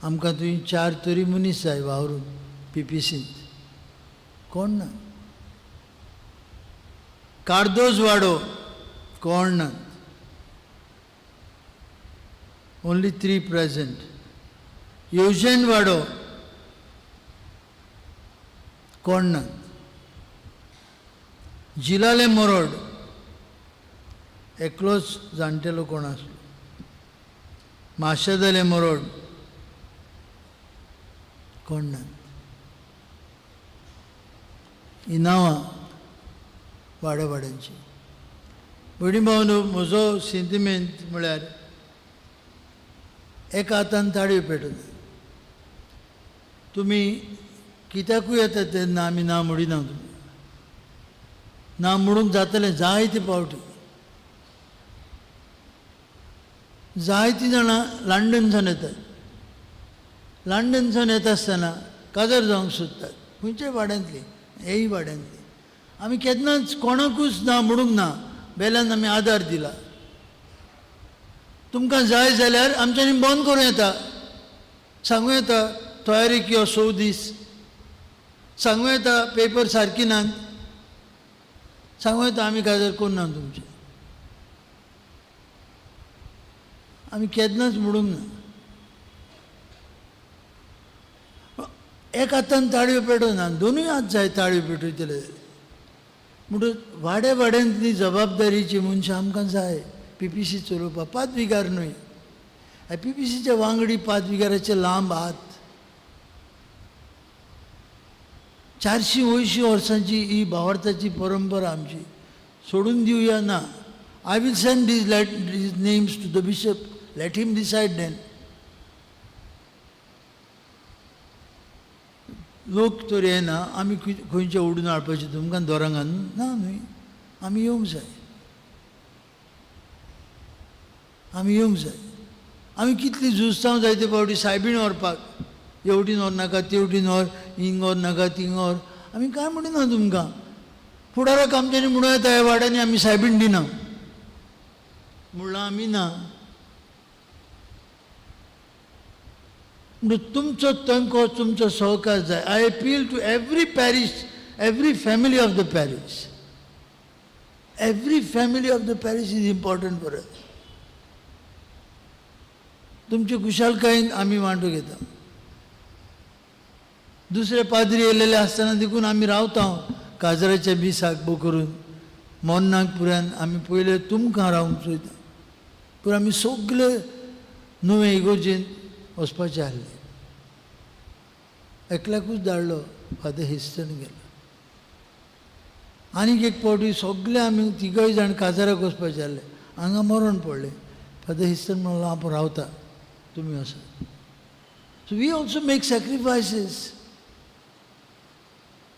आमकां थंय 4 तरी मनीस जाय वावरून पी पी सींत, कोण ना। कार्दोज वाडो कोण ना, ओन्ली 3 प्रेजेंट। येवजण वाडो कोण ना। जिलाले मोरड एकलोच जाणटेलो कोण आसलो। माशेदाले मोरड कोण ना। ही नांवां वाड्या वाड्यांची। भयणी भावनो, म्हजो सिंतिमेंत म्हळ्यार एका हातान ताळयो पेटना। तुमी कित्याकूय येता तेन्ना आमी ना म्हणिना, तुमी ना म्हणूंक जातलें जायते फावटी। जायतीं जाणां लंडनसान येतात, लंडनसान येता आसतना काजार जावंक सोदतात, खंयच्याय वाड्यांतलीं, हेय वाड्यांतलीं। आमी केन्नाच कोणाकूच ना म्हणूंक ना, बेल्यान आमी आदार दिला। तुमकां जाय जाल्यार आमच्यांनी बंद करूं येता, सांगूं येता तयारी किंवा 100 दीस, सांगूं येता पेपर सारकी नात, सांगूं येता आमी काजार करूं ना तुमचें। आमी केन्नाच म्हणूंक ना। एक हातान ताळयो पेटना, दोनूय हात जाय ताळयो पेटयतले जाल्यार। म्हणटकच वाड्या वाड्यांतली जबाबदारीची मनशां आमकां जाय। पी पी सी चलोवपाक पादविगार न्हय, ह्या पी पी सीच्या वांगडी पादविगाराचे लांब हात। 480 वर्सांची ही भावार्थाची परंपरा आमची, सोडून दिवया ना। I will send these names to the bishop Let him decide then. लोक तर येना, आमी खंयचे ओडून हाडपाचें तुमकां दोरांगान ना न्हय, आमी येवंक जाय, आमी येवंक जाय. आमी कितली झुजता जायते फावटी सायबीण व्हरपाक, हेवटेन व्हर नाका, तेवटेन व्हर, हिंग व्हर नाका, थिंग व्हर. आमी कांय म्हणिना तुमकां. फुडाराक आमच्यांनी म्हणूं येता ह्या वाड्यांनी आमी सायबीण दिना म्हणलां आमी ना. म्हणून तुमचो तेंको, तुमचो सहकार जाय. I appeal to every parish, every family of the parish. Every family of the parish is important for us. तुमचे खुशालकायेन आमी वांटो घेता. दुसरे पाद्री येयलेले आसतना देखून आमी रावता काजराच्या मिसाक बो करून मोन्नाक पुरान आमी पयले तुमकां रावंक चोयता. पूण आमी सगळे नुवें इगोर्जेन वचपाचें आहलें. एकल्याकूच धाडलो, फादर हेस्टन गेलो. आनीक एक फावटी सगळे आमी तिगय जाण काजाराक वचपाचें आहलें. हांगा मरण पडलें. फादर हेस्टन म्हणलो हांव रावता, तुमी वचात. So we also make sacrifices.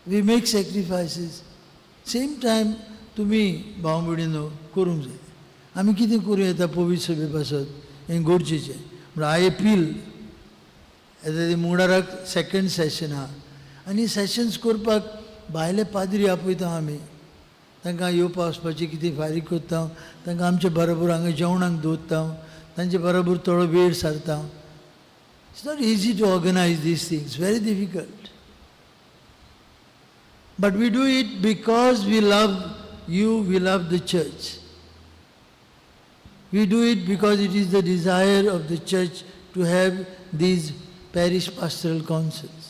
We make sacrifices. Same time तुमी भाव भयणीनो करूंक जाय. आमी कितें करूं येता पवित्र सभे पासत हें गरजेचें. म्हणून I appeal येता ते मुंगडाराक सेकंड सेशन आहा आनी सेशन्स करपाक भायले पाद्री आपयता आमी. तांकां येवपा वचपाची कितें फारीक करता, तांकां आमचे बरोबर हांगा जेवणाक दवरता, तांचे बरोबर थोडो वेळ सारता. It's not easy to organise these things, very difficult. But we do it because we love you, we love the church. We do it because it is the desire of the church to have these parish pastoral councils.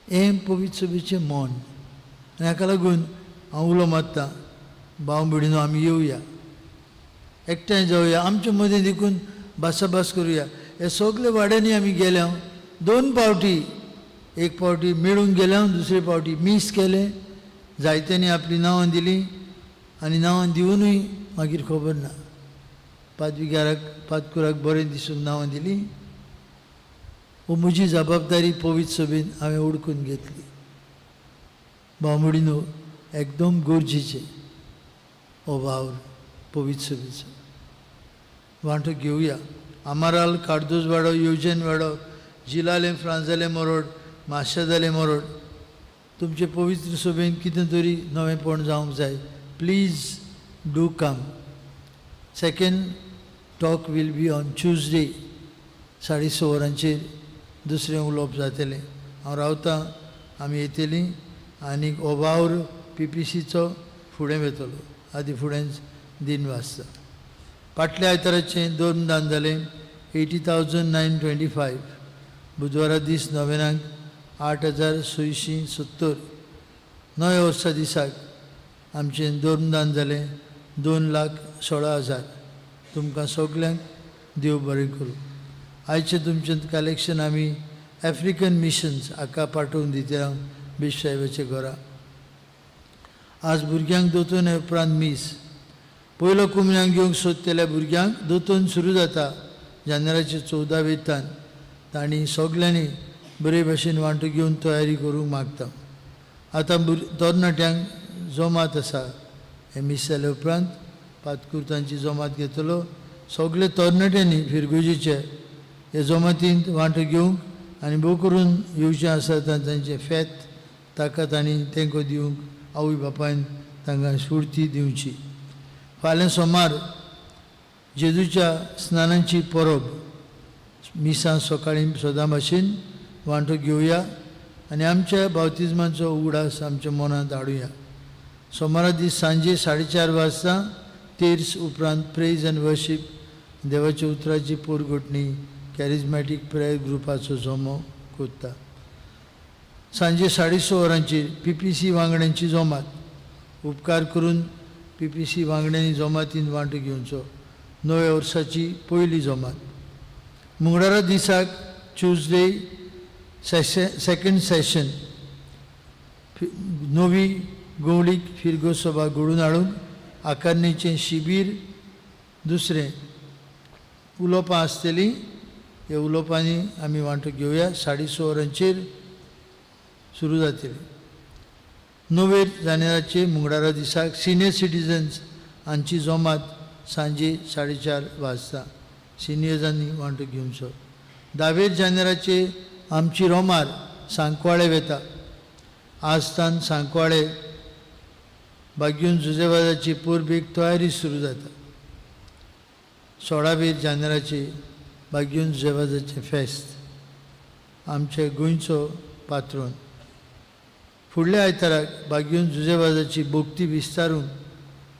हें पवित्र सभेचें मन. आनी हाका लागून हांव उलो मारतां, भाव भयणीनो आमी येवया, एकठांय जावया, आमचे मदीं देखून भासाभास करुया. हे सगळे वाड्यांनी आमी गेल्या दोन फावटी, एक फावटी मेळूंक गेल्या, दुसरे फावटी मीस केलें. जायत्यांनी आपलीं नांवां दिलीं आनी नांवां दिवनूय मागीर खबर ना. पादविगाराक पादकुराक बरें दिसूंक नांवां दिलीं. वो म्हजी जबाबदारी पवित्र सभेन हांवें उडकून घेतली. भाव एकदम गरजेचें हो वावर पवित्र सभेचो. वांटो घेवया. आमाराल, कार्दोज वाडो, येवजन वाडो, जिलालें, फ्रांजालें मोरोड, माशेदालें मोरोड, तुमचे पवित्र सभेन कितें तरी नवेंपण जावंक जाय. Please do come. Second talk will be on Tuesday 6:30 वरांचेर दुसरें उलोवप जातलें. हांव रावतां, आमी येतलीं आनीक हो वावर पीपीसीचो फुडें वेतलो. आदी फुडेंच दिन वाचता. फाटल्या आयताराचें दोन दान जालें 80,925. बुधवारा दीस नोव्हेंनाक 8,670. नव्या वर्सा दिसाक आमचें दोन दान जालें 2,16,000. तुमकां सगल्यांक देव बरें करूं. आयचें तुमचें कलेक्शन आमी आफ्रिकन मिशन्स हाका पाठोवन दिता बिश साहेबाच्या घरा. आज भुरग्यांक दोतोन उपरांत मीस. पयलो कुमऱ्यांक घेवंक सोदतल्या भुरग्यांक दोतोन सुरू जाता जानेराचे 14 वेतान. तांणी सगल्यांनी बरे भशेन वांटो घेवन तयारी करूंक मागता. आतां तरणाट्यांक जमात आसा. हें मीस जाल्या उपरांत पातकूर तांची जमात घेतलो. सगळे तरणाट्यांनी फिरगोजीचे हे जमातींत वांटो घेवंक आनी भोव करून येवचें आसा तांचें फेत ताका तांणी तेंको दिवंक आवय बापायन तांकां स्फुर्ती दिवची. फाल्यां सोमार जेजूच्या स्नानाची परब. मिसां सकाळीं सदां भाशेन वांटो घेवया आनी आमच्या बावतिज्माचो उगडास आमच्या मनांत हाडुया. सोमारा दीस सांजे 4:30 वाजता तेर्स उपरांत प्रेज आनी वर्शीप, देवाच्या उतराची पोरगोटणी, कॅरिजमॅटीक प्रेयर ग्रुपाचो जमो कोत्ता. सांजे 6:30 वरांचेर पीपीसी वांगड्यांची जमात. उपकार करून पीपीसी वांगड्यांनी जमातीन वांटो घेवचो. नव्या वर्साची पयली जमात. मंगळारा दिसाक ट्युजडे सेकंड सेशन नवी गवळीक फिरगो सभा घडून हाडूंक आकारणीचें शिबीर दुसरें उलोवपां आसतलीं. ह्या उलोवपांनी आमी वांटो घेवया. 6:30 वरांचेर सुरू जातली. 9 जानेराचे मुंगडारा दिसाक सिनियर सिटीजन्स हांची जमात सांजे 4:30 वाजता. सिनियर्सांनी वांटो घेवचो. 10 जानेराचे आमची रोमार सांकवाळे वेता. आजतान सांकवाळे बागीवन जुजेवाजाची परबेक तयारी सुरू जाता. 16 जानेराचे बागीवन जुजेवाजाचें फेस्त आमच्या गोंयचो पात्रोन. फुडल्या आयताराक बागीवन जुजेवाजाची भक्ती विस्तारून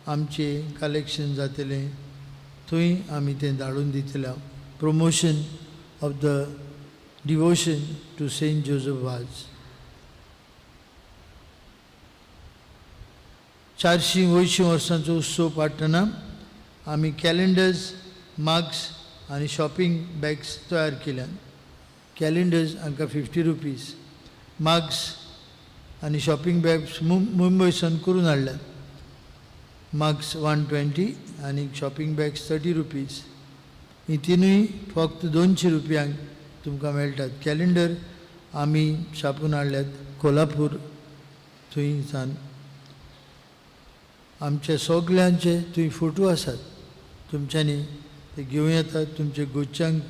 आमचें कलेक्शन जातलें. थंय आमी तें धाडून दितले. Promotion of the devotion to Saint Joseph Vaz. 480 वर्सांचो उत्सव पाडटना आमी कॅलेंडर्स, मार्क्स आनी शॉपिंग बॅग्स तयार केल्यात. कॅलेंडर्स हांकां 50 रुपीज, मार्क्स आनी शॉपिंग बॅग्स मुंबयसान करून हाडल्यात. मार्क्स 120 आनी शॉपिंग बॅग्स 30 रुपीज. ही तिनूय फक्त 200 रुपयांक तुमकां मेळटात. कॅलेंडर आमी छापून हाडल्यात कोल्हापूर थंयसान. आमचे सगल्यांचे थंय फोटो आसात. तुमच्यांनी ते घेवं येतात, तुमचे गोच्यांक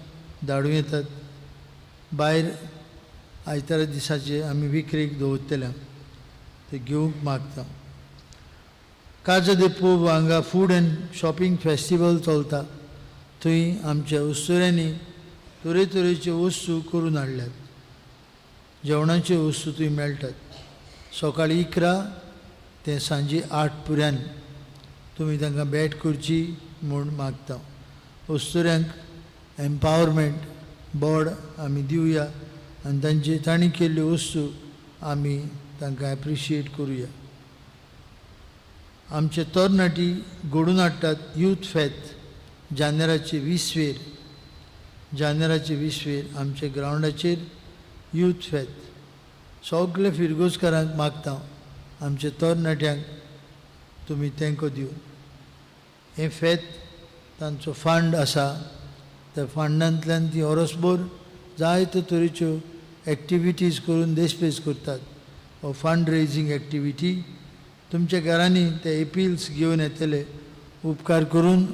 धाडूं येतात. भायर आयतारा दिसाचे आमी विक्रेक दवरतले, ते घेवंक मागता. काजा दे पोव हांगा फूड एंड शॉपिंग फेस्टिवल चलता. थंय आमच्या उस्तुऱ्यांनी तरेतरेच्यो वस्तू करून हाडल्यात. जेवणाच्यो वस्तू थंय मेळटात. सकाळीं 11 ते सांजे 8 पुऱ्यान तुमी तांकां भेट करची म्हूण मागता. वस्तुऱ्यांक एम्पावरमेंट बोर्ड आमी दिवया आनी तांची तांणी केल्ल्यो वस्तू आमी तांकां एप्रिशिएट करुया. आमचे तरणाटी घडून हाडटात यूथ फेत जानेराचे 20वेर. जानेराचे 20वेर आमच्या ग्रावंडाचेर यूथ फेत. सगळे फिरगोजकारांक मागता आमच्या तरणाट्यांक तुमी तेंको दिवन. हें फेत तांचो फंड आसा. त्या फंडांतल्यान ती ओरसभर जायत्यो तरेच्यो एक्टिविटीज करून देशपेज करतात. हो फंड रेजींग एक्टिविटी तुमच्या घरांनी ते एपिल्स घेवन येतले. उपकार करून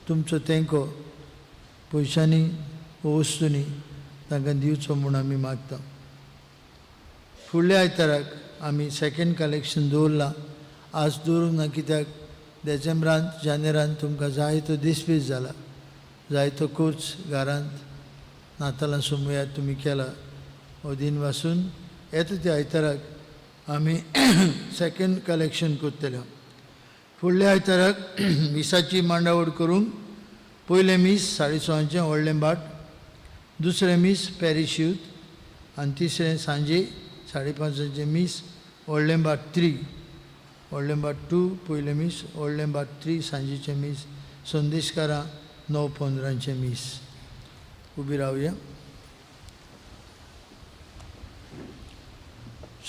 तुमचो तेंको पयशांनी वो वस्तूंनी तांकां दिवचो म्हूण आमी मागता. फुडल्या आयताराक आमी सेकेंड कलेक्शन दवरलां. आज दवरूंक ना कित्याक डिसेंबरांत जानेरांत तुमकां जायतो दिसपीस जाला, जायतो खर्च घरांत नातालां सोमुयात तुमी केला. हो दिन वासून येता त्या आयताराक आमी सेकेंड कलेक्शन करतले. फुडल्या आयताराक मिसाची मांडावळ करूंक पयलें मीस 6:30 व्हडलें भाट, दुसरें मीस पॅरीश यूथ आनी तिसरें सांजे 5:30 मीस व्हडलें भाट 3, व्हडलें भाट 2 पयलें मीस, व्हडलें भाट 3 सांजेचें मीस, संदेशकारां 9:15 मीस. उबी रावया.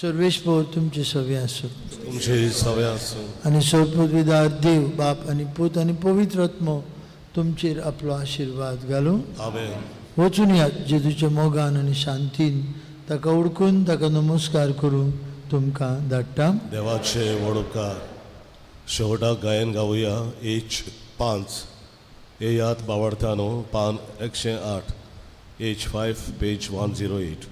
सर्वेस्पर तुमचे सवे आसूं. तुमचे सवे आसूं. आनी सर्वपविदार देव बाप आनी पूत आनी पवित्र आत्मो तुमचेर आपलो आशिर्वाद घालूं. आमेन. वचून यात जेजूच्या मोगान आनी शांतीन ताका उडकून ताका नमस्कार करूंक तुमकां धाडटा. देवाचे व्हड उपकार. शेवटाक गायन गावया एच 5 येयात बावडतानो पान 108 एच 5 पेज 108.